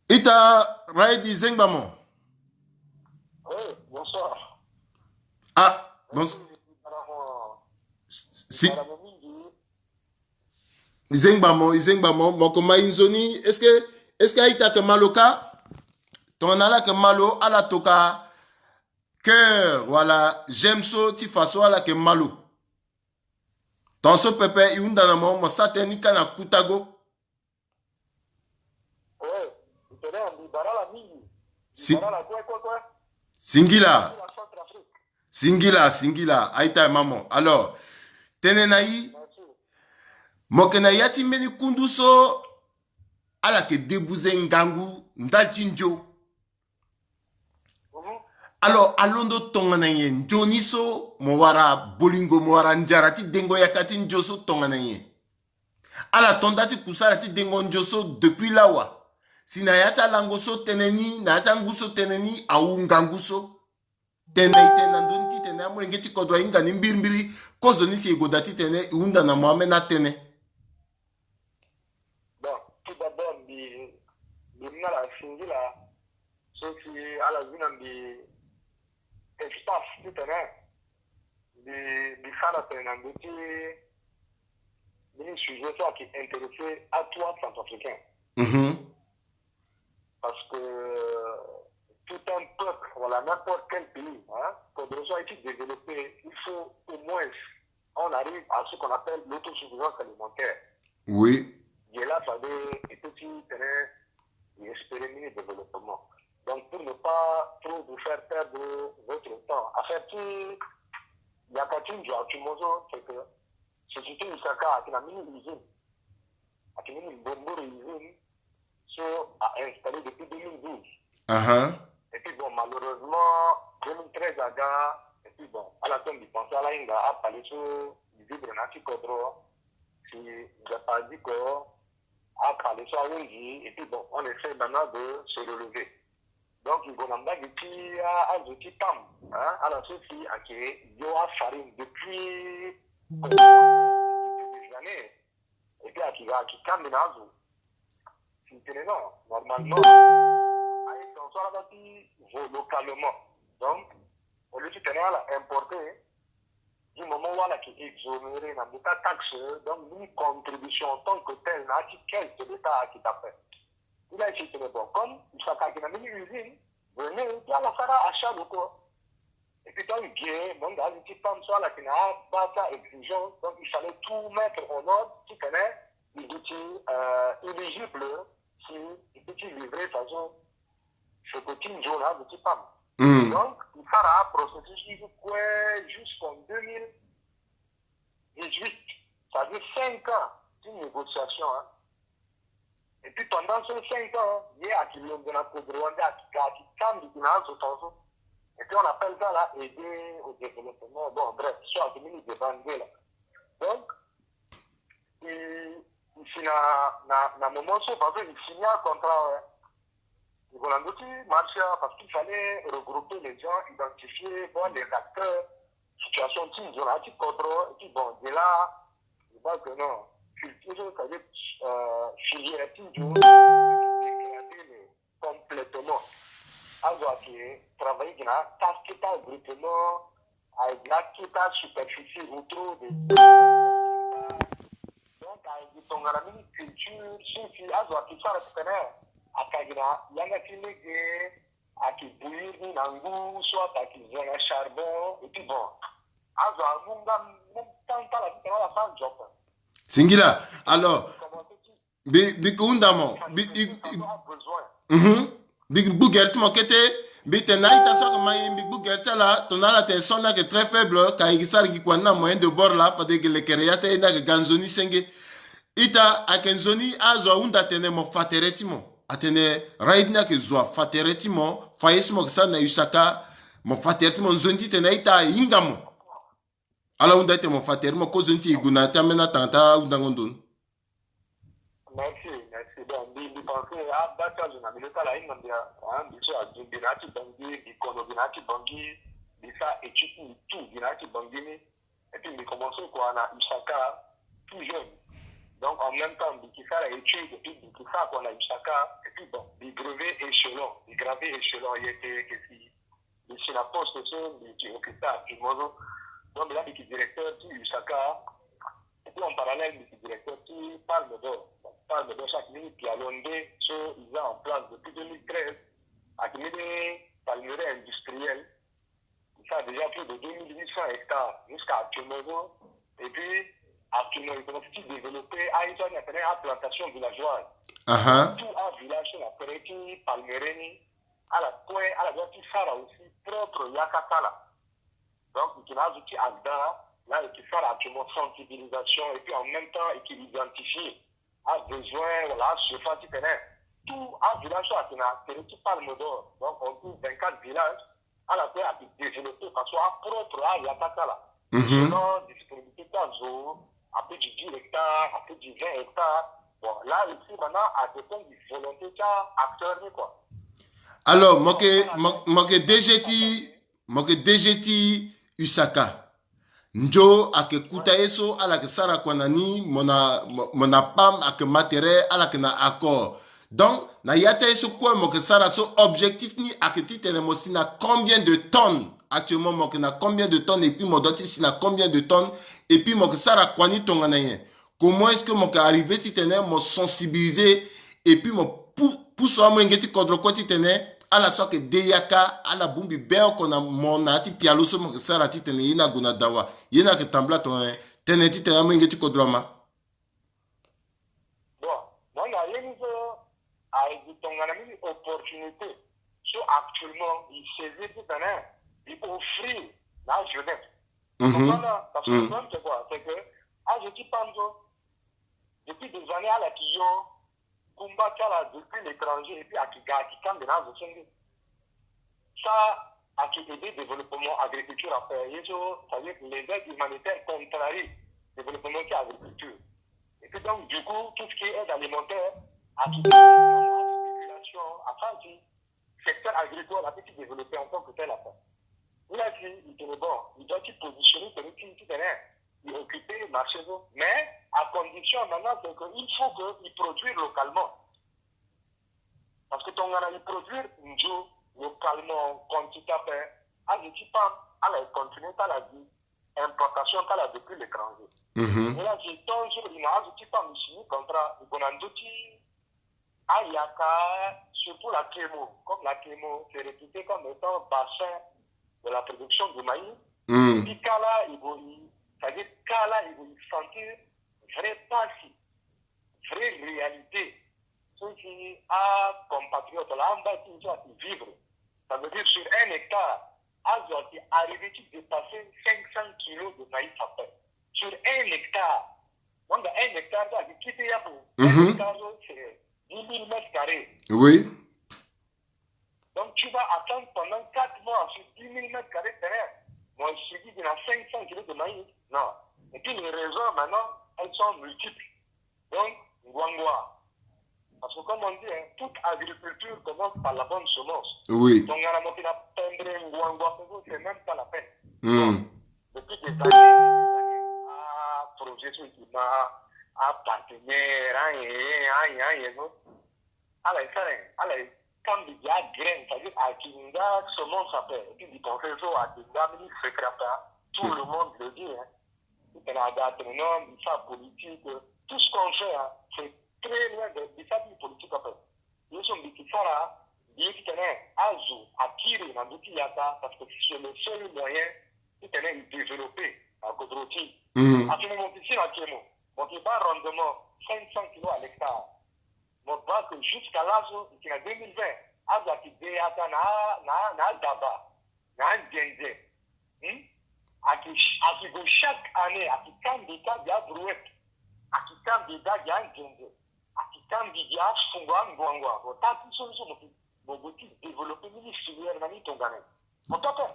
Ita Raidi, zengba mo. Oui, bonsoir. Ah, bonsoir. Si. Zengba mo, zengba mo, mo ko ma e nzoni. Est-ce que, est-ce que a-ita ayeke ma lo kâ? Tongana ala yeke ma lo, ala toka cœur wala j'aime so ti fa so ala yeke ma lo. Tongaso pepe e hunda na mo, mo sara tënë ni kâ na kutago. Oui, Mbi bara ala mingi. Mbi bara ala kue kue kue. Singila. Singila Centrafrique. Singila, singila. Aita e mamo. Alors, tene na i. Merci. Mo yeke na ya ti mbeni kundu so ala yeke debuze ngangu ndali ti nzio. Mhm. Alors, alondo tongana nyen nzoni so mo wara bolingo, mo wara nzara ti dengo yaka ti nzio so tongana nyen? Ala to nda ti kusala ti dengo nzio so depuis lawa. Si na ya ti alango so tënë ni, na ya ti angu so tënë ni, awu ngangu so. Tene e tene na ndö ni titene amolenge ti kodro ahinga ni mbirimbiri. Kozoni si e goda titene e hunda na mo ambeni atënë. Bon, tout d'abord, mbi, mbi mu na ala singila so si ala zi na mbi espace titene mbi, mbi sara tene na ndö ti mbeni sujet so ayeke intéresser atout acentrafricain. Mhm. Parce que tout un peuple, voilà, n'importe quel pays, hein, pour que soit développé, il faut au moins on arrive à ce qu'on appelle l'autosuffisance alimentaire. Oui. Et là, ça veut dire que tu tenais et espérer mini développement. Donc, pour ne pas trop vous faire perdre votre temps, à faire tout, il y a pas une joie, tu m'entends, c'est que société Usaka, qui a mini usine, a mini bonbon usine, so a installé depuis deux mille douze. Aha. Et puis bon, malheureusement, deux mille treize aga, et puis bon, ala so mbi pensé ala hinga apale so mbi vivre na ya ti kodro, si Nzapa azi ko apale so ahunzi, et puis bon, on essaie maintenant de se relever. Donc, il faut na mbage ti a, azo ti pam, hein, ala so si ayeke yo afarine depuis, depuis des années. Et puis, ayeke, ayeke kambi na azo. Si tene non, normalement, aye dans so ala ti vo localement. Donc, au lieu ti tene ala importer, du moment où ala yeke exonéré na mbuta taxe, donc mini contribution en tant que tel na ya ti caisse de l'État ayeke daa ape. Ni la e si tene bon, comme Usaka ayeke na mini usine, venez, et puis ala sara achat locaux. Et puis, donc, bien, donc, dans le petit femme, soit la qui n'a pas ça exigence, donc il fallait tout mettre en ordre, si tu connais, il dit, euh, éligible, si, il dit, livrer, façon, ce que tu nous as, le petit femme. Mm. Donc, il sera processus, il veut quoi, jusqu'en deux mille dix-huit, ça veut dire cinq ans de négociation, hein. Et puis pendant ces cinq ans, ye ayeke londo na kodro wande, ayeke, ayeke kambi gi na azo tongaso. Et puis on appelle ça là aider au développement. Bon, bref, so ayeke mini débat nde là. Donc, e, e si na, na, na moment so, parce que e signa contrat, ouais. E gue na ndö ti marché, parce qu'il fallait regrouper les gens, identifier, voir les acteurs, situation ti nzoni ti kodro, et puis bon, de là, je vois que non, culture, ça veut dire, euh, filière ti nzoni, dégradé, mais complètement. Azo ayeke travailler gi na kake ti agroupement, ayeke gi na kake ti superficie autour de, donc ayeke tongana mini culture, si si azo ayeke sara titene aka gi na yanga ti lege, ayeke bouillir ni na ngu, soit ayeke zo na charbon, et puis bon, azo amu nga même temps ti ala titene ala sara nzoko. Singila. Alors, mbi, mbi ke hunda mo, mbi, i, i, mhm. Mbi gbu gere ti mo kete, mbi tene na a-ita so ayeke ma e, mbi gbu gere ti ala, tongana ala tene son ni ayeke très faible, ka e gi sara gi kua ni na moyen de bord laa, fade e gi lekere ya ti aye ni ayeke ga nzoni senge. Ita, ayeke nzoni azo ahunda tene mo fa tere ti mo. Atene raid ni ayeke zo afa tere ti mo, fa ye so mo yeke sara na Usaka, mo fa tere ti mo, nzoni titene a-ita ahinga mo. Ala hunda titene mo fa tere ti mo, kozoni ti e gue na ya ti ambeni atanga ti ahundango ndo ni. Merci, merci. Bon, mbi, mbi pense abaa ti azo na milieu ti ala ahinga mbi, ah, mbi so azo mbi na ya ti Bangui, mbi kono mbi na ya ti Bangui, mbi sara étude ti mbi tout, mbi na ya ti Bangui ni. Et puis, mbi commencé quoi na Usaka, tout jeune. Donc, en même temps, mbi ke sara étude, et puis mbi ke sara quoi na Usaka, et puis bon, mbi gravé échelon, mbi gravé échelon, ye ke, ye ke si, mbi si na poste so mbi ke occupé actuellement so. Donc, mbi la mbi ke directeur ti Usaka, et puis en parallèle, mbi ke directeur ti Palme d'Or. Palme d'Or, so ayeke mini pialo nde, so e za en place depuis deux mille treize, ayeke mini palmeraie industrielle. Ça a déjà plus de deux mille huit cents hectares jusqu'à actuellement. Et puis, Actuellement, il commence ti développer aye so ani atene aplantation villageoise. Aha. Tout avillage so na près ti Palmeraie ni, ala kue ala doit ti sara aussi propre yaka ti ala. Donc il yeke na azo ti agda la, il yeke sara actuellement sensibilisation et puis en même temps il yeke identifier abesoin wala asurface ti tene tout avillage so ayeke na tere ti Palme d'Or. Donc on trouve vingt-quatre villages. Ala kue ayeke développé parce que apropre ayaka ti ala. Mhm. Selon disponibilité ti azo, ape du dix hectares, ape du vingt hectares. Bon, là aussi maintenant a dépend du volonté ti acteur ni quoi. Alors mo yeke, mo yeke D G ti, mo yeke D G ti USACA. Nzo ayeke kuta ye so ala yeke sara kua na ni, mo na, mo, mo na pam ayeke ma tere, ala yeke na accord. Donc na ya ti aye so kue mo yeke sara so, objectif ni ayeke titene mo si na combien de tonnes? Actuellement mo yeke na combien de tonnes et puis mo doit ti si na combien de tonnes? Et puis mo yeke sara kua ni tongana nyen? Comment est-ce que mo yeke arriver titene mo sensibiliser et puis mo pu, pusu amolenge ti kodro kue titene ala so ayeke de yaka ala bongbi be oko na mo na ya ti pialo so mo yeke sara titene ye ni ague na dawa? Ye ni ayeke tambula tongana nyen? Tene titene amolenge ti kodro ama. Bon, mo na ye ni so ayeke tongana mini opportunité so actuellement il saisir titene il offrir na ajeunesse. Mhm. Comprendre? Parce que même c'est quoi, c'est que azo ti pam so depuis des années ala yeke yo kumba ti ala depuis l'étranger et puis ayeke ga ayeke kambe na azo so nde. Ça ayeke aider développement agriculture ape. Ye so, c'est-à-dire les aides humanitaires contrarient développement ti agriculture. Et puis donc du coup tout ce qui est aide alimentaire ayeke spéculation, afin ti secteur agricole ape ti développer en tant que tel ape. Ni la si il tene bon, il doit ti positionner tene ti titene il occuper marché so, mais à condition maintenant c'est que il faut que il produire localement. Parce que tongana il produire nzo localement quantité ape, azo ti pam ala e continuer ti ala gi importation ti ala depuis l'étranger. Mhm. Ni la si tant jour il na azo ti pam il signer contrat, il gue na ndö ti ayaka, surtout la Kemo. Comme la Kemo c'est réputé comme étant bassin de la production du maïs. Mm. Ti kala il gue, c'est-à-dire kala il gue sentir vrai pasi, vraie réalité so si acompatriote la amba ti so ayeke vivre. Ça veut dire sur un hectare azo ayeke arriver ti dépasser cinq cents kilos de maïs ape. Sur un hectare. Wanga un hectare so ayeke kite yaku. Mhm. Un hectare so c'est dix mille mètres carrés. Oui. Donc tu vas attendre pendant quatre mois sur dix mille mètres carrés terrain. Moi je dis qu'il y a cinq cents kilos de maïs. Non. Et puis les raisons maintenant elles sont multiples. Donc ngwangwa. Parce que comme on dit, hein, toute agriculture commence par la bonne semence. Oui. Donc à la moitié la pendre ngwangwa, c'est même pas la peine. Hmm. Depuis des années, des années, ah, projet sur qui m'a, ah, partenaire, ah, eh, eh, ah, eh, ah, eh, non. Ala e sara nyen? Ala e kambi gi agraine, c'est-à-dire ayeke nga semence ape. Et puis mbi pense so ayeke nga mini secret ape, hein. Tout le monde le dit, hein. Titene aga atene non mbi sara politique. Tout ce qu'on fait, hein, c'est très loin de, mbi sara ti politique ape. Ye so mbi yeke sara, mbi ye titene azo akiri na ndö ti yaka, parce que c'est le seul moyen titene e développer na kodro ti e. Mhm. Atene mo yeke si na Kemo, mo yeke baa rendement cinq cents kilos à l'hectare. Mo baa que jusqu'à là so, e yeke na deux mille vingt, azo ayeke de yaka na, na, na adaba, na anzenze. Hmm? Ayeke, ayeke gue chaque année, ayeke kambi kâ gi abrouette, ayeke kambi kâ gi anzenze, ayeke kambi gi afungo angwangwa. Bon, taa ti so ni so mo yeke, mo gue ti développer mini filière na ni tongana nyen? Mo to ape.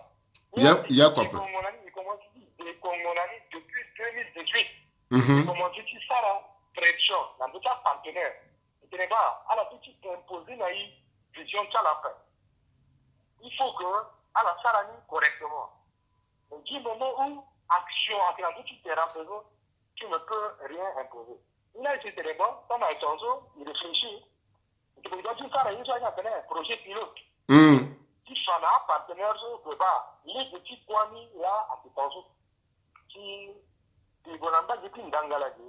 Ya, ya kua ape. Dekongo na ni, e commence ti dekongo na ni depuis deux mille dix-huit. Mhm. E commence ti sara pression na ndö ti apartenaire. E tene baa ala peut ti imposer na e vision ti ala ape. Il faut que ala sara ni correctement. Mais du moment où action ayeke na ndö ti terrain ape so, tu ne peux rien imposer. Ni la e si tene bon, tant na e tongaso e réfléchir. Mbi doit ti sara ye so ayeke atene projet pilote. Hmm. Ti fa na apartenaire so, que baa lege ti kua ni laa ayeke tongaso. Ti, ti gue na mbage ti Ndangala ge,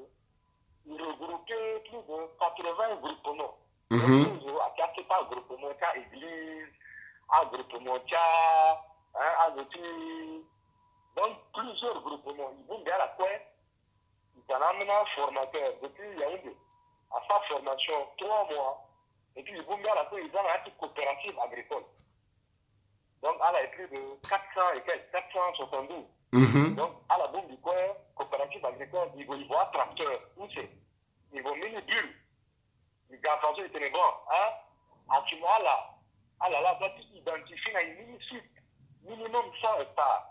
e regrouper plus de quatre-vingts groupements. Mhm. Donc akepa agroupement ti a-église, agroupement ti a, hein, azo ti, donc plusieurs groupements. E bongbi ala kue. Tana amena formateur depuis Yaoundé. Asara formation trois mois. Et puis, il bombe à la fin, ils ont une coopérative agricole. Donc, elle a plus de quatre cents et quelques, quatre cent soixante-douze. Mhm. Donc, à la bombe du coin, coopérative agricole, ils vont, ils vont à tracteur. Où c'est? Ils vont mini bulle. Ils gardent ça, ils tenez bon. Hein? Actuellement, là, ah là, là, doit identifier un mini site, minimum cent hectares.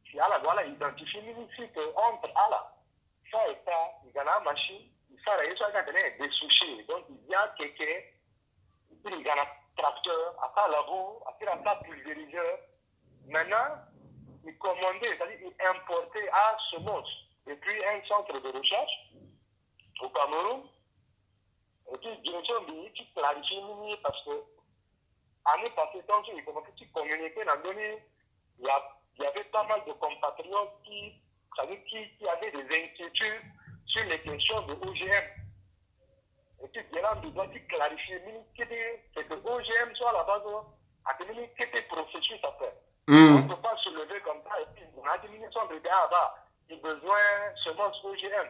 Si ala doit la identifier mini site entre ala, ça est ça, il y a la machine, il sara ye so aga tene dessoucher. Donc il y a quelqu'un, il y a un tracteur, à ça la boue, à ça la pulvériseur. Maintenant, il commandait, c'est-à-dire il importait à Somos depuis un centre de recherche au Cameroun. Et puis, bien sûr, il faut clarifier parce que année passée, quand j'ai commencé à communiquer, il y a, il y avait pas mal de compatriotes qui, ça veut dire qui, qui avaient des inquiétudes sur les questions de O G M. Et puis, bien là, on doit clarifier, c'est que O G M soit à la base, à que processus à faire. Hmm. On ne peut pas se lever comme ça et puis on a des ministres de là-bas, ils ont besoin seulement de O G M.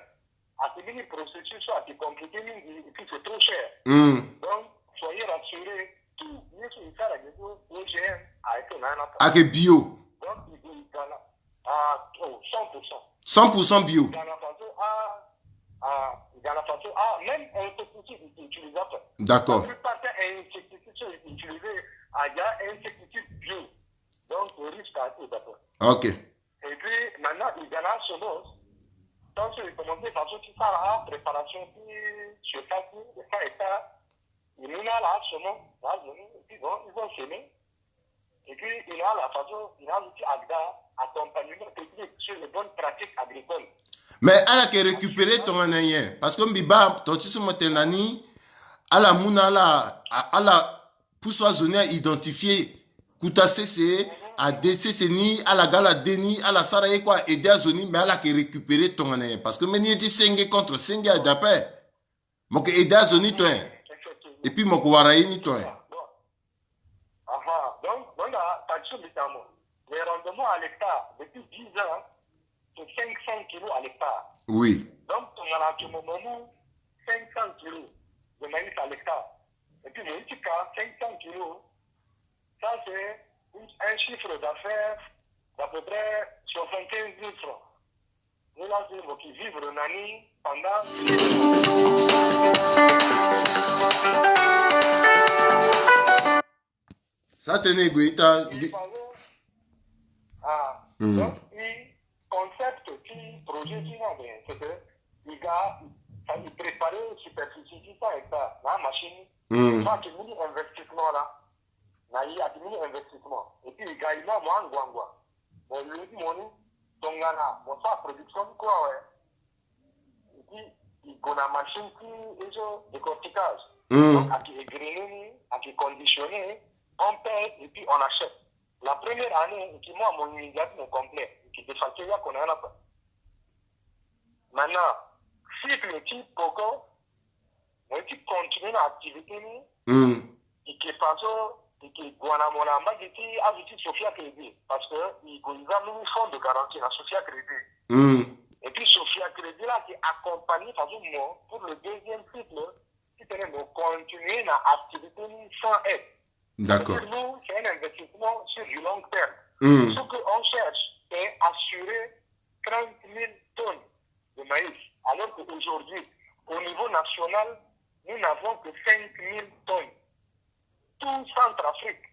À ce mini processus, ça, c'est compliqué, et puis c'est trop cher. Hmm. Donc, soyez rassurés, tout, bien sûr, ça, la O G M a été là. Ake bio. Donc, il dit, voilà. Ah, oh, cent pour cent. Cent pour cent bio. Dans la façon, ah, ah, dans la façon, ah, même un insecticide est utilisable. D'accord. La plupart des insecticides sont utilisés, ah, il y a un insecticide bio. Donc, le risque a été d'accord. Ok. Et puis, maintenant, il y en a sur l'os. Donc, il commence par ce qui sera la préparation qui se passe, et ça, et ça. Il y en a là, seulement, là, et puis bon, ils vont s'aimer. Et puis, il y a la façon, il y a l'outil AGDA, accompagnement technique sur les bonnes pratiques agricoles. Mais ala ke récupérer tongana nyen? Parce que mbi baa tonga ti so mo tene na ni, ala mu na ala, a- ala pusu azo ni a identifier kuta sese, ade sese ni, ala ga ala de ni, ala sara ye kue a aider azo ni, mais ala ke récupérer tongana nyen? Parce que mbeni ye ti senge contre senge ade ape. Mo ke aider azo ni to nyen? Effectivement. Et puis mo ke wara ye ni to nyen? Bon. Aha, donc, bon, là, t'as dit, notamment, les rendements à l'hectare, depuis dix ans, c'est cinq cents kilos à l'hectare. Oui. Donc, on a actuellement cinq cents kilos de maïs à l'hectare. Et puis, mon petit cas, cinq cents kilos, ça, c'est un chiffre d'affaires d'à peu près soixante-quinze mille francs. Nous, là, c'est qui vivre Nani pendant six mois. Sa tene gue ita. Il fallait, ah, donc, il concept qui projet qui n'a rien, c'est que il a, ça, il préparait superficie, tout ça et ça, la machine, ça, c'est mini investissement là. Na ye ati mini investissement. Et puis, il gagne moi, moi, ngwangwa. Bon, lui, mon, tongana, bon, sa production, quoi, ouais. Et puis, il connaît machine qui est décortiquage. Donc, à qui est grillé, à qui conditionné, on paye et puis on achète. La première année, et puis moi, mon immédiat, mon complet, et puis de facto, il y a qu'on a la. Maintenant, cycle type, pourquoi, moi, tu continues l'activité, non? Hmm. Et que façon, et que guana mon amba, et puis, ah, tu Sophia Crédit, parce que il y a un fonds de garantie, la Sophia Crédit. Hmm. Et puis, Sophia Crédit, là, qui accompagne, par exemple, moi, pour le deuxième cycle, si tu veux continuer l'activité sans aide. D'accord. Pour nous, c'est un investissement sur du long terme. Hmm. Ce qu'on cherche, c'est assurer trente mille tonnes de maïs. Alors qu'aujourd'hui, au niveau national, nous n'avons que cinq mille tonnes. Tout Centrafrique,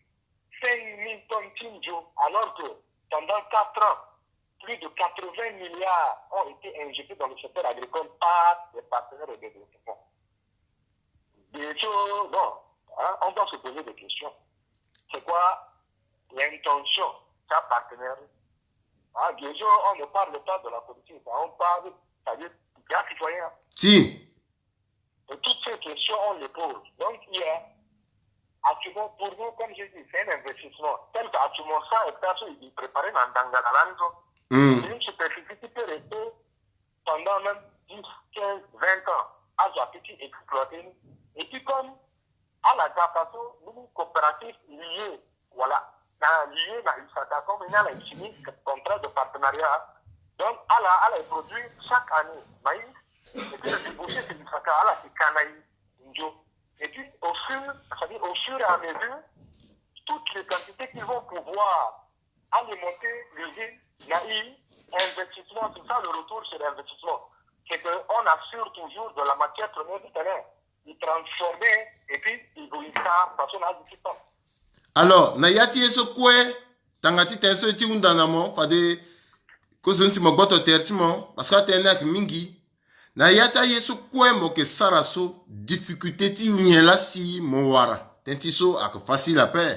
cinq mille tonnes Tinjo, alors que pendant quatre ans, plus de quatre-vingts milliards ont été injectés dans le secteur agricole par les partenaires de développement. Bien sûr, bon, hein, on doit se poser des questions. C'est quoi l'intention de chaque partenaire? Hein, bien sûr, on ne parle pas de la politique, hein, on parle, c'est-à-dire, du grand citoyen. Si. Et toutes ces questions, on les pose. Donc, il y a, actuellement, pour nous, comme je dis, c'est un investissement. Tel qu'actuellement, ça, et ça, il est préparé dans, dans la langue. Hmm. Une superficie qui peut rester pendant même dix, quinze, vingt ans, azo apeti exploiter. Et puis comme ala ga façon, nous coopératifs liés, voilà, na liés na USACA, comme il y a la signé contrat de partenariat, Donc, ala, ala e produire chaque année maïs. Et puis, le débouché, c'est du caca. Ala si kana i ndio. Et puis, au fur, c'est-à-dire au fur et à mesure, toutes les quantités qui vont pouvoir alimenter l'usine, na i investissement, c'est ça le retour sur l'investissement. C'est qu'on assure toujours de la matière première du terrain. Il transforme et puis il vous ça, parce qu'on a du temps. Alors, na ya ti ye so kue, tanga ti tene so ye ti hunda na mo, fade kozoni ti mo gboto tere ti mo, parce que atene ni ayeke mingi. Na ya ti aye so kue mo yeke sara so, difficulté ti nyen laa si mo wara? Tënë ti so ayeke facile ape.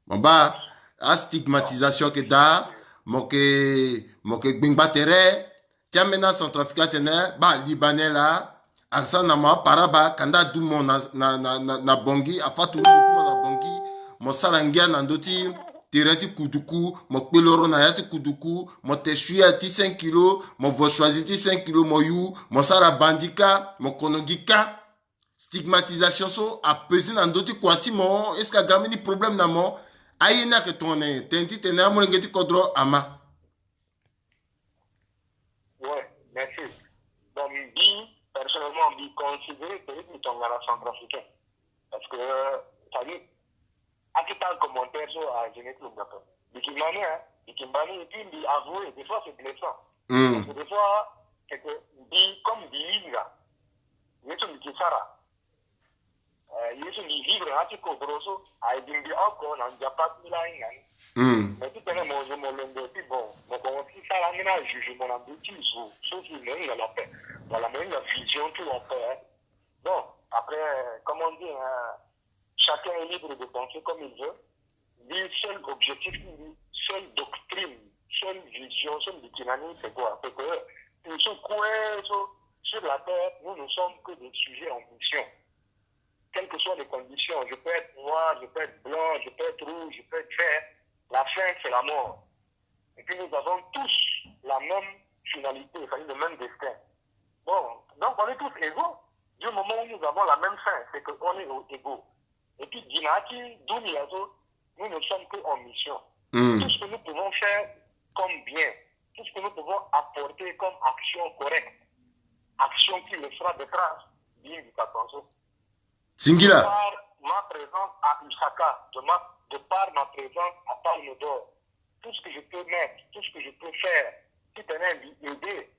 Mo baa, astigmatisation ayeke daa, mo yeke, mo yeke gbengba tere. Ti ambeni acentrafricain atene, baa Libanais laa, asara na mo aparaba, kanda adu mo na, na, na, na, na Bangui, afatu mo na Bangui, mo sara ngia na ndö ti tere ti kuduku, mo kpe loro na ya ti kuduku, mo te shuya ti cinq kilo, mo vo choisi ti cinq kilo, mo yu, mo sara bandi kâ, mo kono gi kâ. Stigmatisation so apesi na ndö ti kua ti mo, est-ce que aga mbeni problème na mo? Aye ni ayeke tongana nyen? Tene ti tene amolenge ti kodro ama. Ouais, merci. Bon, mbi, personnellement, mbi considère que mbi tongana centrafricain. Parce que, ça dit, akita commentaire so a génétique lo mbi ape. Mbi ki mani, hein, mbi ki mani, et puis mbi avouer, des fois c'est blessant. Hmm. Parce que des fois, c'est que mbi, comme mbi hinga, ye so mbi ki sara. Euh, ye so mbi vivre na ya ti kodro so, aye mbi oko na Nzapa ti mbi laa ahinga ni. Hmm. Mais ti tene mo zo mo lenge ti bon, mo komo ti sara ambeni ajugement na ndö ti zo so si mo hinga na ape. Wala mo hinga vision ti lo ape, hein. Bon, après, comme on dit, hein, chacun est libre de penser comme il veut. Mbi seul objectif ti mbi, seule doctrine, seule vision so mbi yeke na ni, c'est quoi? C'est que, euh, tout ce coin so, sur la terre, nous ne sommes que des sujets en mission. Quelles que soient les conditions, je peux être noir, je peux être blanc, je peux être rouge, je peux être vert, la fin, c'est la mort. Et puis nous avons tous la même finalité, c'est-à-dire le même destin. Bon, donc on est tous égaux. Du moment où nous avons la même fin, c'est qu'on est égaux. Et puis, dina ti dunia so, nous ne sommes que en mission. Hmm. Tout ce que nous pouvons faire comme bien, tout ce que nous pouvons apporter comme action correcte, action qui laissera des traces, bien du Katonso. Singila. De par ma présence à Usaka, de ma, de par ma présence à Palme d'Or, tout ce que je peux mettre, tout ce que je peux faire, ti tene mbi aider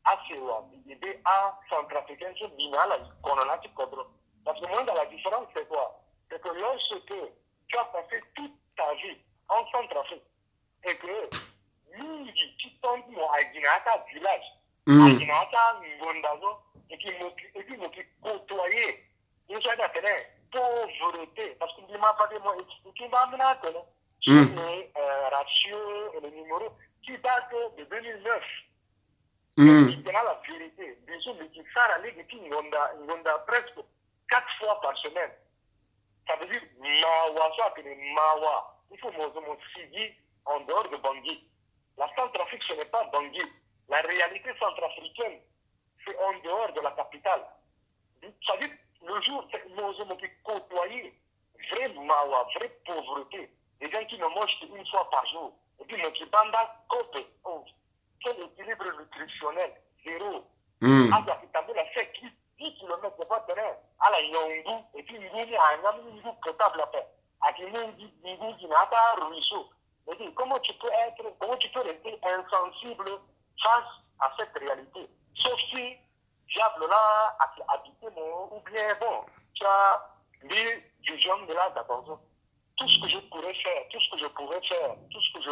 asewa, mbi aider acentrafricain so mbi na ala e kono na ya ti kodro. Parce que moi, dans la différence, c'est quoi? C'est que lorsque tu as passé toute ta vie en Centrafrique et que mingi ti temps ti mo ayeke gi na ya ti avillage, hmm, ayeke gi na ya ti angonda so, et puis mo ki, et puis mo ki côtoyer ye so ayeke atene pauvreté, parce que mbi ma fade mo expliquer mbi ambeni atene, hmm, sur les, euh, ratios et les numéros qui datent de deux mille neuf. Hmm. Mbi tene la vérité, mbi so mbi ki sara lege ti ngonda, ngonda presque quatre fois par semaine. Ça veut dire mawa so atene mawa, il faut mo zo mo sigi en dehors de Bangui. La Centrafrique, ce n'est pas Bangui. La réalité centrafricaine, c'est en dehors de la capitale. Ça veut dire, le jour, c'est que mo zo mo ki côtoyer vrai mawa, vraie pauvreté, des gens qui ne mangent qu'une fois par jour. Et puis, mo ki banda kope, oh, quel équilibre nutritionnel? Zéro. Hmm. Azo ayeke tambula cinq, dix kilomètres, des fois, tene ala nyon ngu, et puis ngu ni ayeke nga mbeni ngu potable ape. Ayeke mu ngu, ngu gi na ya ti aruisseau. Mais dis, comment tu peux être, comment tu peux rester insensible face à cette réalité? Sauf si diable là a habité mon, ou bien bon, tu as dit, Dieu, je me là, attention. Tout ce que je pourrais faire, tout ce que je pouvais faire, tout ce que je,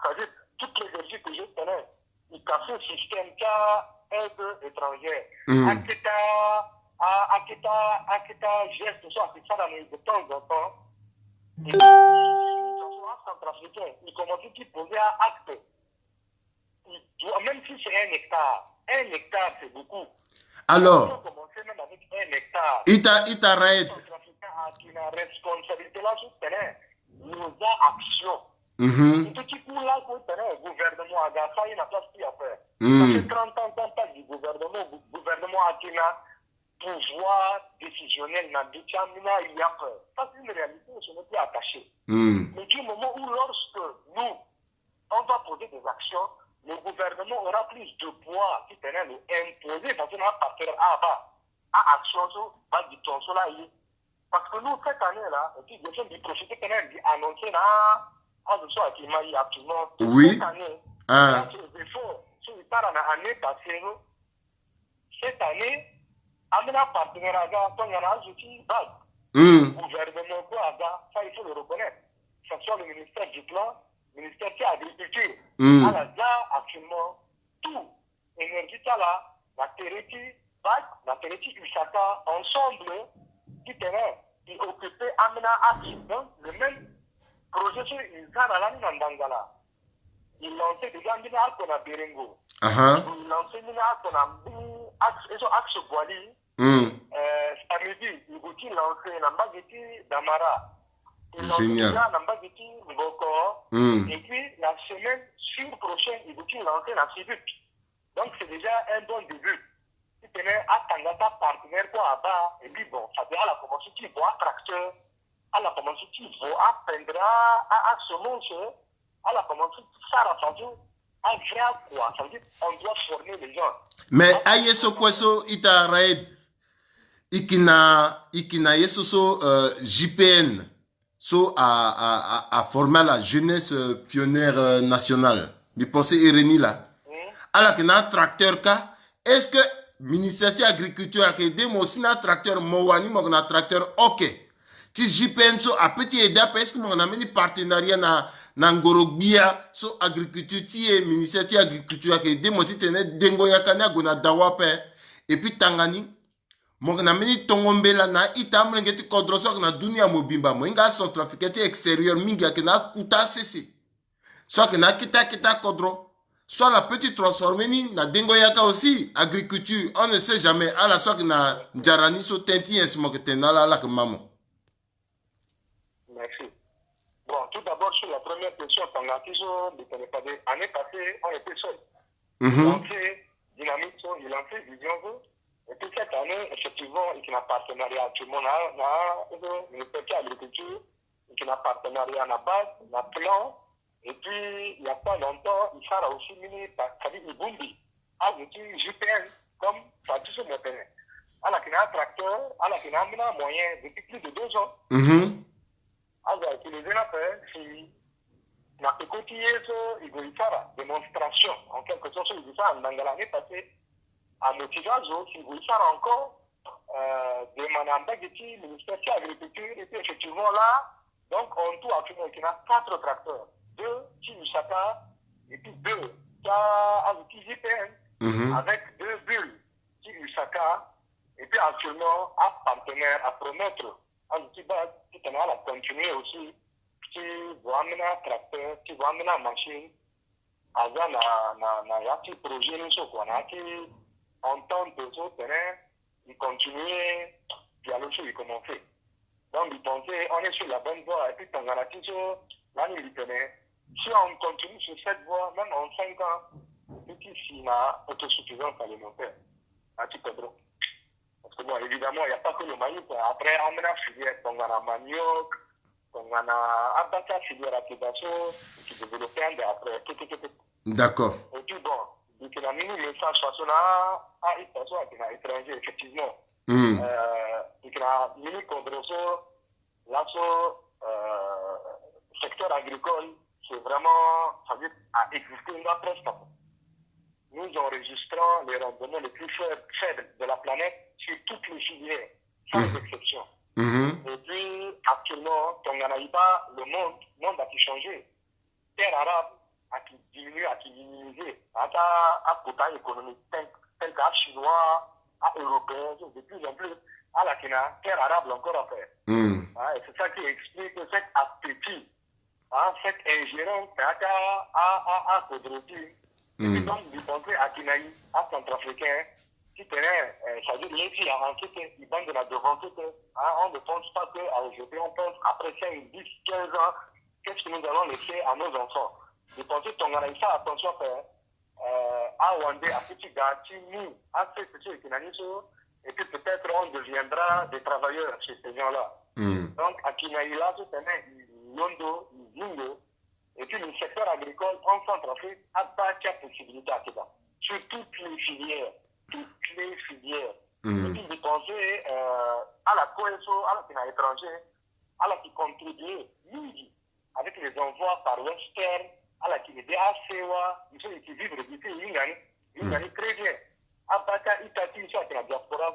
c'est-à-dire, toute l'énergie que je tenais, il cassait le système, tu as aide étrangère. Hmm. Akita, a, akita, akita geste, soit c'est ça dans les, de temps en temps. Et puis, les gens sont centrafricains, ils commencent à poser un acte. Il doit, même si c'est un hectare, un hectare, c'est beaucoup. Alors, on peut commencer même avec un hectare. Ita, ita, right. Centrafricain a, qui a responsabilité là, sur le terrain, nos actions. Mhm. Tout ce qui coule là, sur le terrain, gouvernement a gagné, il n'a pas ce qu'il a fait. Mhm. Ça fait trente ans qu'on parle du gouvernement, gou-, gouvernement a qui a pouvoir décisionnel, n'a dit, tiens, il a peur. Ça, c'est une réalité, je ne suis plus attaché. Mhm. Mais du moment où, lorsque nous, on va poser des actions, le gouvernement aura plus de poids titene lo imposer façon na apartenir aba a action so ba dicton so la aye. Parce que nous, cette année là, et puis je vais profiter quand même d'annoncer là, à ce soir qui m'a actuellement, Oui. Cette année, Ah. grâce aux efforts, sur le par an, année passée, cette année, amena partenaire aga tongana azo ti base. Hmm. Gouvernement ko aga, ça il faut le reconnaître. Que ce soit le ministère du plan, ministère de l'agriculture, Hmm. ala za actuellement tout énergie ti ala na tere ti base, na tere ti usaka ensemble, titene i occuper amena axe. Donc le même projet so i za na lani na Ndangala. I lancer déjà mbeni ako na Berengo. Aha. I lancer mbeni ako na mbeni axe, et so axe Boali. Hmm. Euh, samedi, i go ti lancer na mbage ti Damara. I lancer Génial. Déjà na mbage ti Mboko. Hmm. Et puis la semaine sur prochaine, i go ti lancer na Civic. Donc c'est déjà un bon début. Titene atanga ti apartenaire ko aba, et puis bon, ça veut dire ala commencer ti vo atracteur, ala commencer ti vo apendre a, a, asemences, ala commencer ti sara, ça veut dire un vrai quoi, ça veut dire on doit former les gens. Mais aye so kue so ita Raed, i yeke na, i yeke na ye so so, euh, J P N so a, a, a, a former la jeunesse, euh, pionnière, euh, nationale. Mbi pense e reni la. Hmm? Ala yeke na tracteur ka. Est-ce que ministère ti agriculture ayeke aidé mo aussi na tracteur? Mo wani mo yeke na tracteur, ok. Ti J P N so ape ti aidé ape? Est-ce que mo yeke na mbeni partenariat na, na ngoro gbia so agriculture ti e, ministère ti agriculture ayeke aidé mo titene dengo yaka ni ague na dawa ape? Et puis tanga ni, mo yeke na mbeni tongo mbela na a-ita amolenge ti kodro so ayeke na dunia mobimba. Mo hinga acentrafricain ti extérieur mingi ayeke na akuta asese. So ayeke na akete akete akodro. So ala peut ti transformer ni na dengo yaka aussi, agriculture, on ne sait jamais. Ala so ayeke na nzara ni so tënë ti nyen si mo yeke tene na ala, ala yeke ma mo. Merci. Bon, tout d'abord, sur la première question, tongana ti so, mbi tene fade, année passée, on était seul. Mhm. Lancer dynamique so, i lancer vision so. Et puis cette année, effectivement, i yeke na partenariat actuellement na, na, na ministère ti agriculture, i yeke na partenariat na base, na plan. Et puis, il y a pas longtemps, i sara aussi mbeni, c'est-à-dire i bongbi azo ti J P N, comme ça ti so mo tene. Ala yeke na atracteur, ala yeke na ambeni amoyen depuis plus de deux ans. Mhm. Azo a utiliser ni ape si na peko ti ye so i gue i sara démonstration, en quelque sorte, so i gue i sara na Ndangala année passée, a motiver azo si i gue i sara encore, euh, demande na mbage ti ministère ti agriculture, et puis effectivement là, donc en tout actuellement i yeke na quatre tracteurs, deux ti usaka, et puis deux ti azo ti J P N, Mhm. avec deux bulles ti usaka, et puis actuellement apartenaire apromettre azo ti base titene ala continuer aussi ti vo ambeni atracteur, ti vo ambeni amachine. Aza na, na, na ya ti projet ni so kua, na ya ti entente so tene i continuer dialogue so i commencer. Donc mbi pense on est sur la bonne voie. Et puis tongana ti so lani mbi tene, si on continue sur cette voie, même en cinq ans, mbi ti si na autosuffisance alimentaire na ti kodro. Parce que bon, évidemment, il n'y a pas que le maïs, quoi. Après, on a filière, tongana manioc, tongana abata filière à Kibasso, qui développe un peu après, tout, tout, tout, tout. D'accord. Et puis bon, donc la mini message façon là, à étranger, effectivement. Hmm. Euh, donc la mini controso, là, sur, euh, secteur agricole, c'est vraiment, ça veut dire, a existé une prestation. Nous enregistrons les rendements les plus faibles, faibles de la planète sur toutes les filières, sans Mhm. exception. Mhm. Et puis, actuellement, tongana i baa, le monde, monde a changé. Terre arable a diminué, a minimisé. Ata a quota économique, tel, tel qu'à chinois, à européens, de plus en plus, ala yeke na terre arable encore à faire. Hmm. Hein, et c'est ça qui explique cet appétit, hein, cette ingérence, hein, à, à, à Kodro ti. Et puis Hmm. donc, du contraire, à Kinaï, à Centrafricain, si tu es, euh, ça veut dire, les filles, hein, qui te, ils vendent de la devant, qui te, hein, on ne pense pas que, euh, aujourd'hui, on pense après cinq, dix, quinze ans, qu'est-ce que nous allons laisser à nos enfants? Je pense que ton analyse, attention, euh, euh, à Wandé, à Petit Gati, nous, à ce que tu es, et puis peut-être on deviendra des travailleurs chez ces gens-là. Hmm. Donc, à Kinaï, là, tout à l'heure, il y a un dos, il y a un dos, Et puis le secteur agricole en Centrafrique a pas de possibilité à ça. Sur toutes les filières, toutes les filières. Mm. Et puis je pensais, euh, à la cohésion, à la étranger, à la qui contribue, lui, avec les envois par Western, à la qui aide à Sewa, ils sont qui vivre ici, ils gagnent, ils gagnent très bien. À Baka, Itati, ils sont à la diaspora,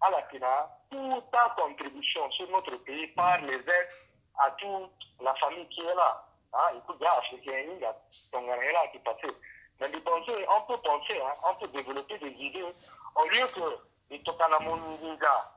à la qui a toute ta contribution sur notre pays par les aides à toute la famille qui est là. Hein, il faut dire africain, il y a ton là qui passe. Mais de penser, on peut penser, hein, on peut développer des idées au lieu que de toka na mo nginza,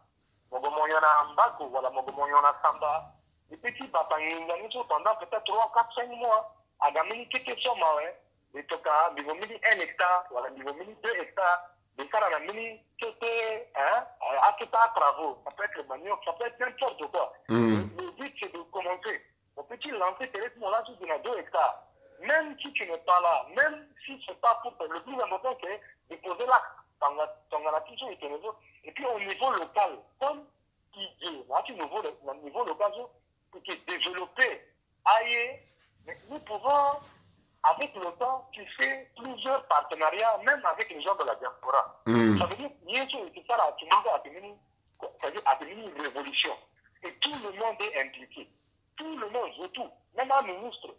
mo gue mo nyon na mbako, wala mo gue mo nyon na samba. Et puis ti bata nginza ni so pendant peut-être trois, quatre, cinq mois. Aga mbeni keke so mawe, de toka, mbi gue mbeni un hectare, wala mbi gue mbeni deux hectares, de sara na mbeni keke, hein, akete travaux. Ça peut être manioc, ça peut être n'importe quoi. Mm. Le, le but, c'est de commencer. Mo peut ti lancer peut-être mo laa so gi na deux hectares. Même si tu n'es pas là, même si c'est pas pour toi, le plus important c'est de poser l'acte. Tongana, tongana ti so e tene so. Et puis au niveau local, comme idée, na ti niveau, na niveau local so, pour te développer ailleurs, mais nous pouvons, avec le temps, tisser plusieurs partenariats, même avec les gens de la diaspora. Mm. Ça veut dire, bien sûr, c'est ça la, c'est ça la, c'est une, c'est-à-dire, c'est une révolution. Et tout le monde est impliqué. Tout le monde, surtout, même un ministre,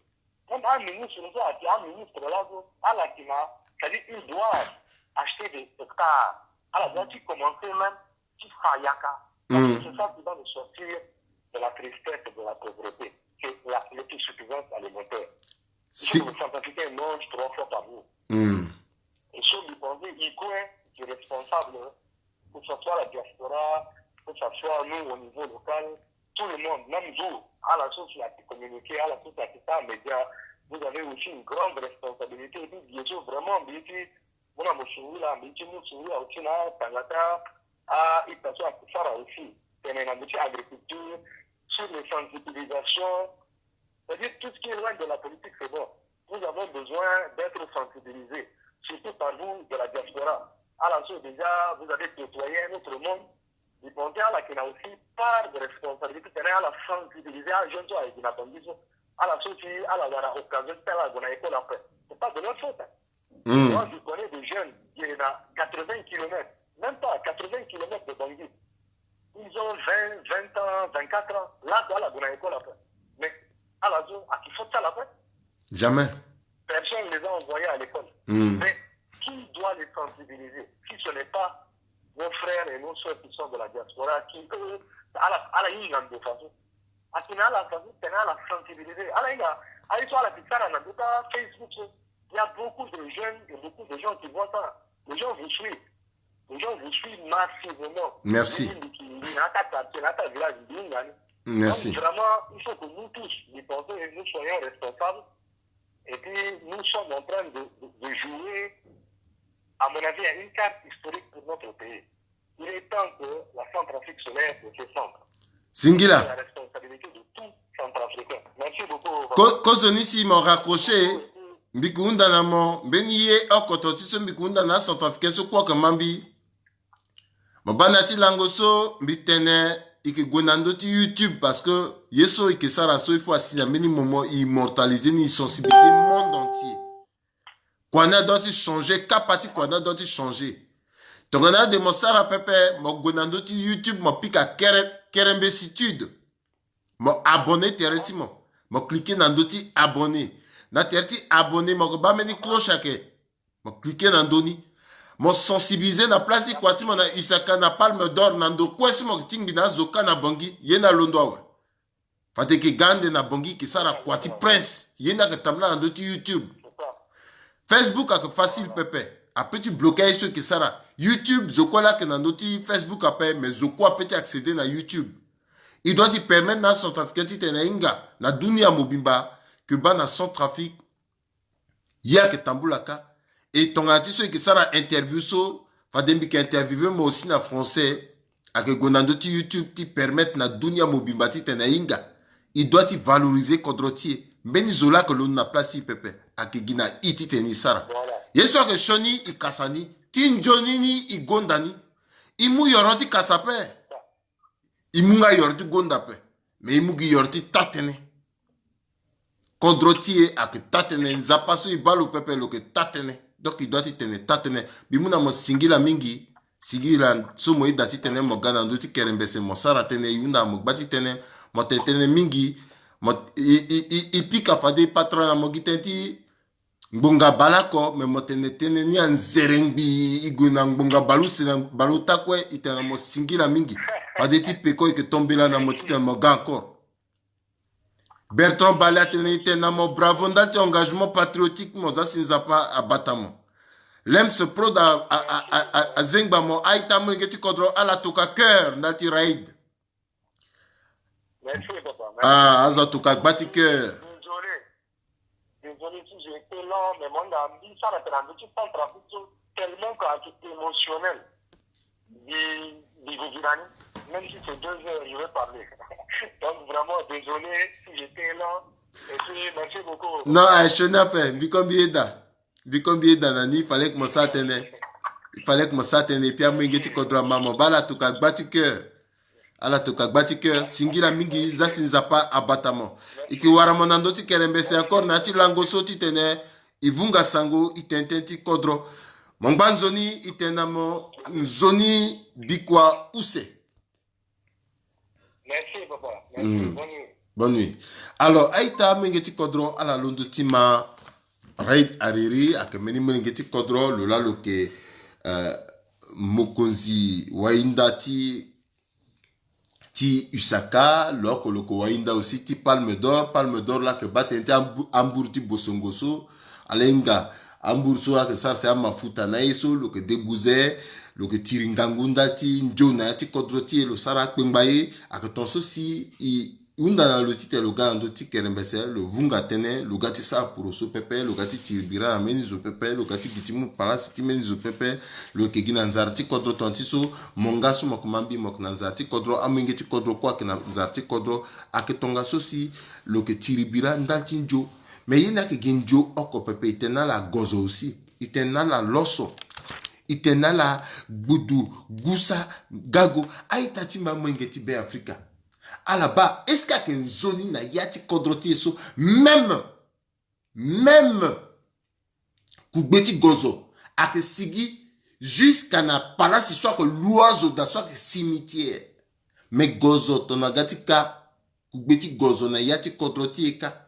même un ministre, un ministre là, à la Tima, c'est-à-dire, il doit acheter des hectares. À la doit commencer même, qui Fayaka. Parce que c'est ça qui va nous sortir de la tristesse et de la pauvreté. C'est la, l'autosuffisance alimentaire. Si le Centrafricain mange trois fois par jour. Mm. Et si on lui pensait, il est responsable, que ce soit la diaspora, que ce soit nous au niveau local, tout le monde, même vous, à la source, il y a qui communiquer, à la source, il y a qui faire média, vous avez aussi une grande responsabilité. Et puis, bien sûr, vraiment, bien sûr, muna musungula, bien sûr, musungula aussi, là, Tangata, à, il passe à ça aussi. Tenez, dans l'agriculture, sur les sensibilisations, c'est-à-dire tout ce qui est loin de la politique, c'est bon. Nous avons besoin d'être sensibilisés, surtout par vous de la diaspora. Alors, déjà, vous avez côtoyé un autre monde. Je pense à la qui a aussi part de responsabilité, c'est à la sensibiliser à jeunes à la à la société, à la occasion de la bonne école après. C'est pas de leur faute. Moi, je connais des jeunes qui sont à quatre-vingts kilomètres, même pas quatre-vingts kilomètres de Bangui. Ils ont vingt, vingt ans, vingt-quatre ans. Là, tu as la bonne école après. Mais à la zone, à qui faut ça après ? Jamais. Personne ne les a envoyés à l'école. Mais qui doit les sensibiliser si ce n'est pas nos frères et nos sœurs qui sont de la diaspora, qui, eux, à la, à la ligne de façon. À qui à la façon, à la sensibiliser. À la ligne, à l'histoire, la petite, à la Facebook, il y a beaucoup de jeunes et beaucoup de gens qui voient ça. Les gens vous suivent. Les gens vous suivent massivement. Merci. Merci. Donc, vraiment, il faut que nous tous, nous pensions et nous soyons responsables. Et puis, nous sommes en train de, de, de jouer, à mon avis, à une carte historique pour notre pays. Il est temps que la Centrafrique se lève de ses cendres. Singila. C'est la responsabilité de tout Centrafricain. Merci beaucoup. Ko, kozoni si mo raccroché, mbi ke hunda na mo, mbeni ye oko to ti so mbi ke hunda na Centrafricain so kue ake ma mbi. Mo baa na ti lango so mbi tene e ke gue na ndö ti YouTube parce que ye so e ke sara so il faut asi na mbeni moment e immortaliser ni, e sensibiliser monde entier. Kua ni adoit ti changer, kapa ti kua ni adoit ti changer. Tongana ade mo sara pepe, mo gue na ndö ti YouTube, mo pika kere, kerembesitude. Mo abonné tere ti mo. Mo cliquer na ndö ti abonné. Na tere ti abonné, mo ke baa mbeni cloche ake. Mo cliquer na ndö ni. Mo sensibiliser na place ti kua ti mo na Usaka, na Palme d'Or, na ndo kue so mo ke tingbi na azo kâ na Bangui, ye ni alondo awe. Fade e ke ga ande na Bangui e ke sara kua ti prince. Ye ni ake tambula na ndö ti YouTube. Facebook ake facile pepe. A peut ti bloquer aye so e ke sara. YouTube, zo kue laa ake na ndö ti Facebook ape, mais zo kue a peut ti accéder na YouTube. E doit ti permettre na acentrafricain titene ahinga na dunia mobimba ke baa na Centrafrique ye ake tambula kâ. E tongana ti so e ke sara interview so, fade mbi ke interviewer mo aussi na français, ake gue na ndö ti YouTube ti permettre na dunia mobimba titene ahinga. E doit ti valoriser kodro ti e. Mbeni zo laa ake londo na place ti e pepe, ake gi na e titene e sara. Ye so ake sioni e kasa ni, ti nzoni ni e gonda ni. E mu yoro ti kasa ape. E mu nga yoro ti gonda ape. Mais e mu gi yoro ti taa-tënë. Kodro ti e ayeke taa-tënë, Nzapa so e baa lo pepe lo yeke taa-tënë. Donc e doit ti tene taa-tënë. Mbi mu na mo singila mingi. Singila so mo yeda titene mo ga na ndö ti kerembese, mo sara tënë, e hunda na mo gba ti tënë. Mo tene tënë mingi. Mo, e, e, e, e pika fade e patara na mo gi tënë ti ngbonga baleoko, me mo tene tënë ni anzere ngbii, e gue na ngbonga baleuse na baleota kue. E tene na mo singila mingi. Fade ti peko e yeke tombela na mo titene mo ga encore. Bertrand Bale atene, e tene na mo bravo ndali ti engagement patriotique, mo za si Nzapa abata mo. Lems Prod a, a, a, a, a, azengba mo, a-ita amolenge ti kodro, ala toka cœur ndali ti Raïd. Merci, papa. Merci. Ah, azo atoka gba ti cœur. Désolé. Désolé si j'ai été lent, mais mon ambi, ça, la grande, tu prends tellement quand c'est émotionnel. Di, di Gogirani, même si c'est deux heures, je vais parler. Donc vraiment, désolé si j'étais lent. Et puis, merci beaucoup. Non, ah, je n'ai pas. Mbi ko mbi yeda. Mbi ko mbi yeda na ni, il fallait que mo sara tënë. Il fallait que mo sara tënë. Et puis, amolenge ti kodro ama mo. Bale atoka gba ti cœur. Ala toka gba ti cœur. Singila mingi, za si Nzapa abata mo. E yeke wara mo na ndö ti kerembese encore na ya ti lango so titene e vunga sango, e tene tënë ti kodro. Mo ngba nzoni, e tene na mo nzoni bikua use. Merci, papa. Merci. Mm. Bonne nuit. Bonne nuit. Alors, a-ita amolenge ti kodro, ala londo ti ma Raïd Hariri, ayeke mbeni molenge ti kodro, lo laa lo yeke, euh, mokonzi wahinda ti, ti USACA, lo oko lo yeke wahinda aussi ti Palme d'Or. Palme d'Or laa ayeke baa tënë ti ambu-, amburu ti bosongo so, ala hinga amburu so ayeke sara si amafuta na ye so, lo yeke debuze, lo yeke tiri ngangu ndali ti nzoni na ya ti kodro ti e, lo sara akpengba ye, ayeke ton so si e hunda na lo titene lo ga na ndö ti kerembese, lo vunga tënë, lo ga ti sara poro so pepe, lo ga ti tiri bira na mbeni zo pepe, lo ga ti gi ti mu palasi ti mbeni zo pepe, lo yeke gi na nzara ti kodro ton ti so, mo nga so mo yeke ma mbi mo yeke na nzara ti kodro, amolenge ti kodro kue ayeke na nzara ti kodro, ayeke tongaso si lo yeke tiri bira ndali ti nzo. Me ye ni ayeke gi nzo oko pepe, e tene na ala gozo aussi, e tene na ala loso, e tene na ala gbudu, gusa, gago, a-ita ti mbi amolenge ti Be Afrika. Ala baa, est-ce que ayeke nzoni na ya ti kodro ti e so, même, même kugbe ti gozo ayeke sigi jusqu'à na palasi so ayeke lu azo daa so ayeke cimetière. Me gozo tongana ga ti ka, kugbe ti gozo na ya ti kodro ti e ka,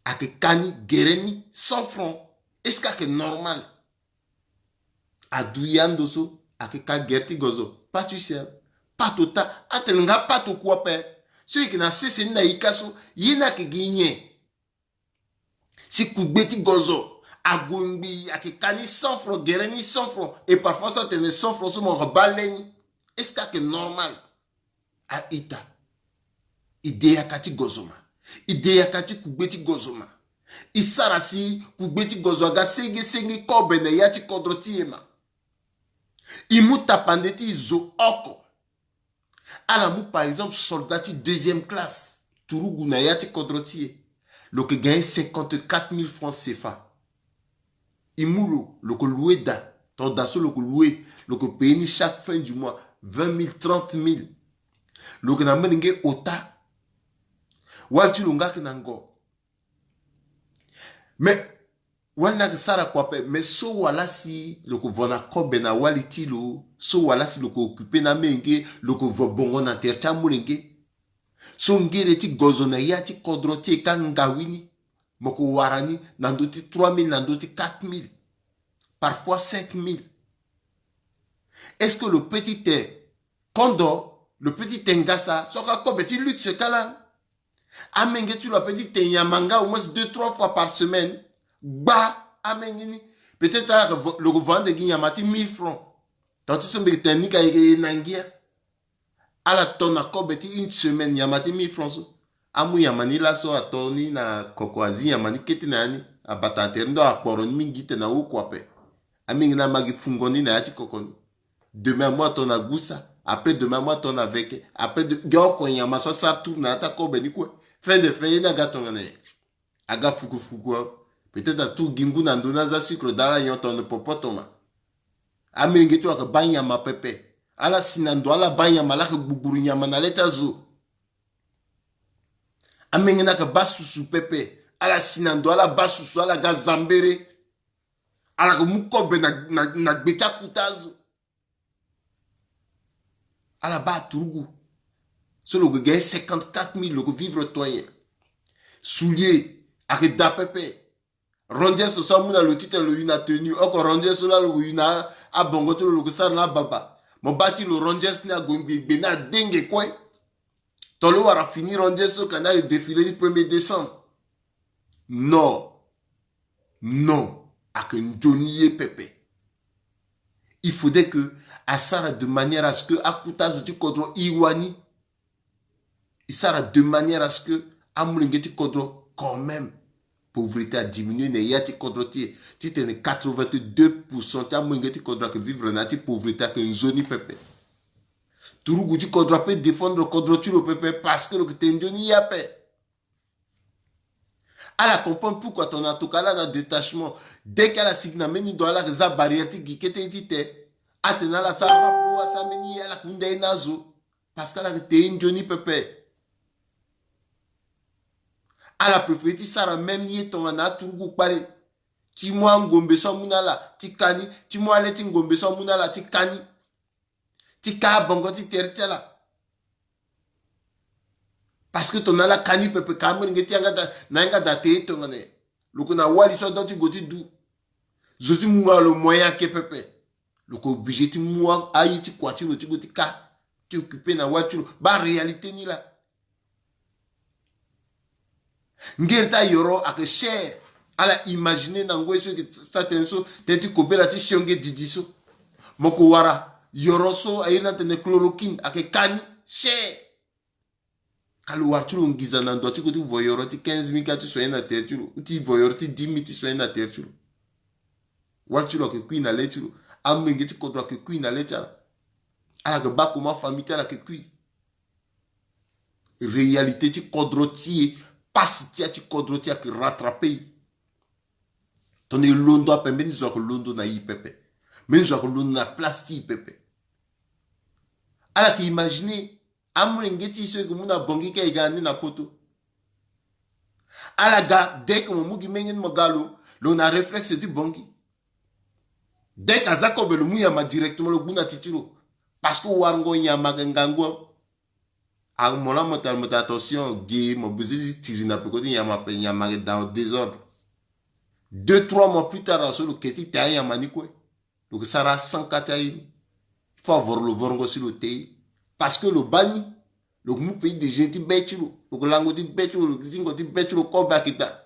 ayeke ka ni, gere ni cent francs. Est-ce que ayeke normal? Adu ya ndo so ayeke ka gere ti gozo. Pas ti sien. Pato ota. Atene nga pato kua ape. So e yeke na sese ni na ika so, ye ni ayeke gi nyen? Si kugbe ti gozo ague ngbii, ayeke ka ni cent francs, gere ni cent francs. Et parfois so atene cent francs so mo yeke baa le ni. Est-ce que ayeke normal? A-ita, e de yaka ti gozo ma. E de yaka ti kugbe ti gozo ma. E sara si kugbe ti gozo aga senge senge kobe na ya ti kodro ti e ma. E mu tapande ti zo oko. Ala mu par exemple soldat ti deuxième classe, turugu na ya ti kodro ti e, lo yeke gagner cinquante-quatre mille francs C F A. E mu lo, lo yeke louer daa. Ton daa so lo yeke louer, lo yeke payer ni chaque fin du mois vingt mille, trente mille. Lo yeke na molenge ota. Wali ti lo nga ayeke na ngo. Mais wali ni ayeke sara kua ape. Mais so wala si lo yeke vo na kobe na wali ti lo, so wala si lo yeke occuper na amolenge, lo yeke vo bongo na tere ti amolenge. So ngere ti gozo na ya ti kodro ti e ka ngawi ni, mo yeke wara ni na ndö ti trois mille, na ndö ti quatre mille, parfois cinq mille. Est-ce que lo peut ti tene kondo, lo peut ti tene ngasa, so ka kobe ti luxe ka laa? Amenge ti lo apeut ti tene nyama nga au moins deux, trois fois par semaine. Gba amenge ni. Peut-être ala yeke vo, lo yeke vo ande gi nyama ti mille francs. Ton ti so mbi yeke tene ni ka yeke ye na ngia. Ala to na kobe ti une semaine, nyama ti mille francs so. Amu nyama ni laso ato ni na koko, azi nyama ni kete na ya ni. Abata na tere ni, ndo akporo ni mingi tene na oko ape. Amenge ni ama gi fungo ni na ya ti koko ni. Demain amu ato na gusa. Après demain amu ato na veke. Après de, ge oko nyama so asara tour na ya ti akobe ni kue. Fin de fin ye ni aga tongana nyen? Aga fuku fuku. Peut-être atour gi ngu na ndo ni, aza sucre daa, ala nyon tono popo toma. Amolenge ti lo ayeke baa nyama pepe. Ala si na ndo, ala baa nyama, ala yeke gbugburu nyama na le ti azo. Amenge ni ayeke baa susu pepe. Ala si na ndo, ala baa susu, ala ga zambere. Ala yeke mu kobe na, na, na gbe ti akuta azo. Ala baa aturugu. So lo yeke ga ye cinquante-quatre mille, lo yeke vivre to nyen? Soulier ayeke daa pepe. Rangers so amu na lo ti tene lo yu na tenue. Oko Rangers so laa lo yeke yu na abongo ti lo, lo yeke sara na ababa. Mo baa ti lo Rangers ni ague ngbengbe ni adenge kue. Tongana lo wara fini Rangers so ka ni ayeke défilé ti premier décembre. Non. Non. Ayeke nzoni ye pepe. Il faudrait que asara de manière à ce que akuta azo ti kodro e wani. E sara de manière à ce que amolenge ti kodro quand même, pauvreté adiminué na ya ti kodro ti e. Titene quatre-vingt-deux pour cent ti amolenge ti kodro ayeke vivre na ya ti pauvreté, ayeke nzoni pepe. Turugu ti kodro ape défendre kodro ti lo pepe parce que lo yeke tene nzoni ye ape. Ala comprendre pourquoi tongana atokua ala na détachement. Dès que ala sigi na mbeni ndo, ala yeke za barrière ti gi kete ye ti te. Atene ala sara rafle, asara mbeni ye, ala yeke hunda ye na azo. Parce que ala yeke tene nzoni pepe. Ala préféré ti sara même ye tongana aturugu kpale. Ti mu angombe so amu na ala ti kani. Ti mu ale ti ngombe so amu na ala ti kani. Ti ka abongo ti tere ti ala. Parce que tongana ala kani pepe, ka amolenge ti yanga da, na yanga da te ye tongana nyen? Lo yeke na wali so adua ti gue ti du. Zo ti mu nga lo moyen ayeke pepe. Lo yeke obligé ti mu a-, aye ti kua ti lo ti gue ti ka, ti occupé na wali ti lo. Baa réalité ni laa. Ngere ti ayoro ayeke cher. Ala imaginer na ngoi so e yeke sara tënë so, tënë ti kobela ti sionge didi so. Mo yeke wara yoro so a iri ni atene chloroquine, ayeke ka ni cher. Ka lo wara ti lo nginza na ndo ti gue ti vo yoro ti quinze mille ka ti soigner na tere ti lo, ou ti vo yoro ti dix mille ti soigner na tere ti lo. Wali ti lo ayeke kui na le ti lo. Amolenge ti kodro ayeke kui na le ti ala. Ala yeke baa comment famille ti ala ayeke kui. Réalité ti kodro ti e, pasi ti ya ti kodro ti e ayeke rattraper e. Tongana e londo ape, mbeni zo ayeke londo na e pepe. Mbeni zo ayeke londo na place ti e pepe. Ala yeke imaginer amolenge ti e so e yeke mu na Bangui ka e ga na ni na poto. Ala ga, dès que mo mu gi menge ni mo ga lo, lo na réflexe ti Bangui. Dès que aza kobe lo mu nyama directement lo gbu na ti ti lo. Parce que warango nyama ayeke ngangu. A mo laa mo tara mo tara attention ge, mo besoin ti tiri na peko ti nyama ape, nyama ayeke dans désordre. Deux, trois mois plus tard, so lo ke ti te anyama ni kue. Lo yeke sara asanka ti aye ni. Il faut avoro lo vorongo si lo te ye. Parce que lo baa ni, lo yeke mu pays de jeu ti be ti lo. Lo yeke lango ti be ti lo, lo yeke zingo ti be ti lo, kobe ayeke daa.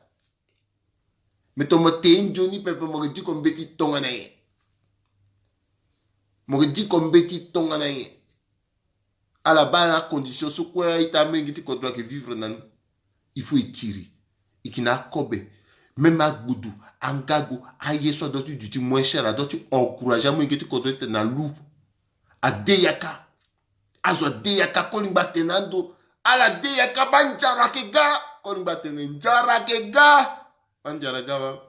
Mais tongana mo te nzoni pepe, mo yeke diko mbeti tongana nyen? Mo yeke diko mbeti tongana nyen? Ala baa na condition so kue a-ita amolenge ti kodro ayeke vivre na ni. Il faut e tiri. E yeke na akobe. Même agbudu, angago, aye so adua ti duti moins cher, adua ti encourager amolenge ti kodro ti tene alu. Ade yaka. Azo ade yaka, kolingba atene na ando. Ala de yaka, baa nzara ayeke ga. Kolingba atene nzara ayeke ga. Baa nzara ga wa.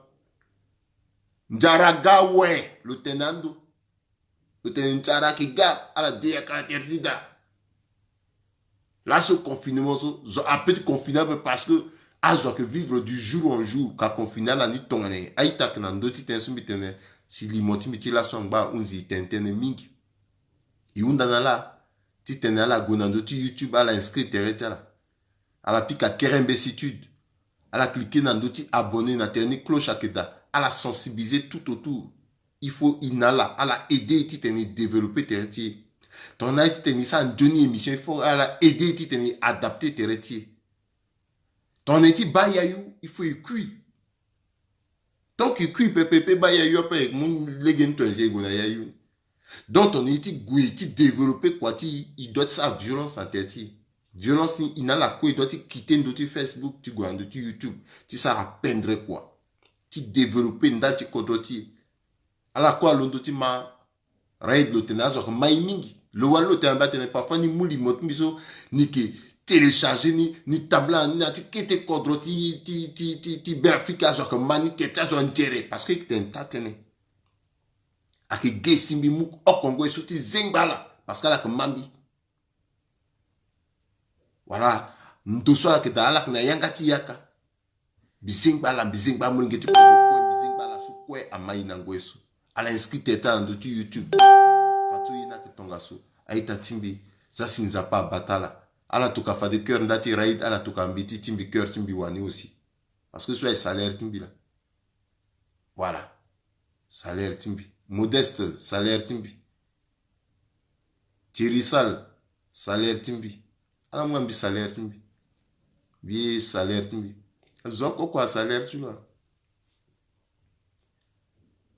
Nzara ga we, lo tene na ando. Lo tene nzara ayeke ga, ala de yaka na tere ti da. Laso confinement so, zo ape ti confiner ape parce que azo ayeke vivre du jour en jour, ka confiner ala ni tongana nyen? A-ita ayeke na ndö ti tënë so mbi tene, si limo ti mbi ti laso angba ahunzi e tene tënë mingi. E hunda na ala ti tene ala gue na ndö ti YouTube, ala inscrit tere ti ala. Ala pika kerembe situde. Ala cliquer na ndö ti abonner na tere ni cloche ayeke daa. Ala sensibiliser tout autour. Il faut e na ala, ala aider e titene e développer tere ti e. Tongana e titene e sara nzoni émission, il faut ala aider e titene e adapter tere ti e. Tongana e ti baa yayu, il faut e kui. Tant que e kui pepe, e pe baa yayu ape, e mu lege ni tonze e gue na yayu. Donc tongana e ti gue ti développer kua ti e, e doit ti sara violence na tere ti e. Violence ni, e na ala kue e doit ti quitter ndö ti Facebook ti gue na ndö ti YouTube ti sara pendre kua ti développer ndali ti kodro ti e. Ala kue alondo ti ma. Raid lo tene azo ayeke ma e mingi. Lo wani lo tene mbi atene parfois ni mu limo ti mbi so, ni yeke télécharger ni, ni tambula na ni na ya ti kete kodro ti, ti, ti, ti, ti Beafrika, azo ayeke ma ni, tere ti azo anzere parce que e yeke tene taa tënë. Ayeke ge si mbi mu oko ngoi so ti zengba ala parce que ala yeke ma mbi. Voilà. Ndo so ala yeke daa, ala yeke na yanga ti yaka. Mbizengba ala, mbizengba amolenge ti kue, mbizengba ala so kue amai na ngoi so. Ala inscrit teta na ndö ti YouTube. Fadeso ye ni ayeke tongaso. A-ita ti mbi, za si Nzapa abata ala. Ala tokua fade cœur nda ti raid, ala tokua mbi ti, ti mbi cœur ti mbi wani aussi. Parce que so aye salaire ti mbi laa. Voilà. Salaire ti mbi. Modeste, salaire ti mbi. Thierry Sal, salaire ti mbi. Ala mu nga mbi salaire ti mbi. Mbi salaire ti mbi. Zo oko oko asalaire ti lo.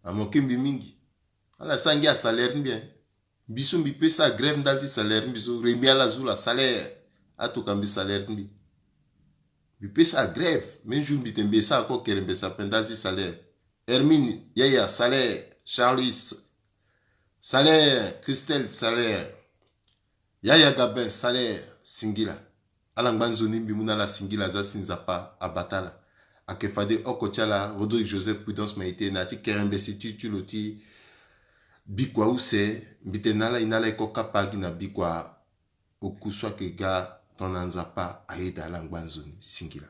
Amoke mbi mingi. Ala sa ngia asalaire ti mbi, hein. Mbi so mbi peut sara grève ndali ti salaire ti mbi so. Rémi Alazula, salaire. Atokua mbi salaire ti mbi. Mbi peut sara grève. Même jour mbi tene mbi sara encore kerembes ape ndali ti salaire. Hermine, yaya, salaire. Charlie, salaire. Christelle, salaire. Yaya Gabin, salaire. Singila. Ala ngba nzoni, mbi mu na ala singila, za si Nzapa abata ala. Ayeke fade oko ti ala, Rodrigue Joseph Prudence Maïté, na ya ti kerembes ti, ti lo ti bikua use. Mbi tene na ala, e na ala e ko kapa gi na bikua oku so ayeke ga. Tongana Nzapa ayeda ala ngba nzoni, singila.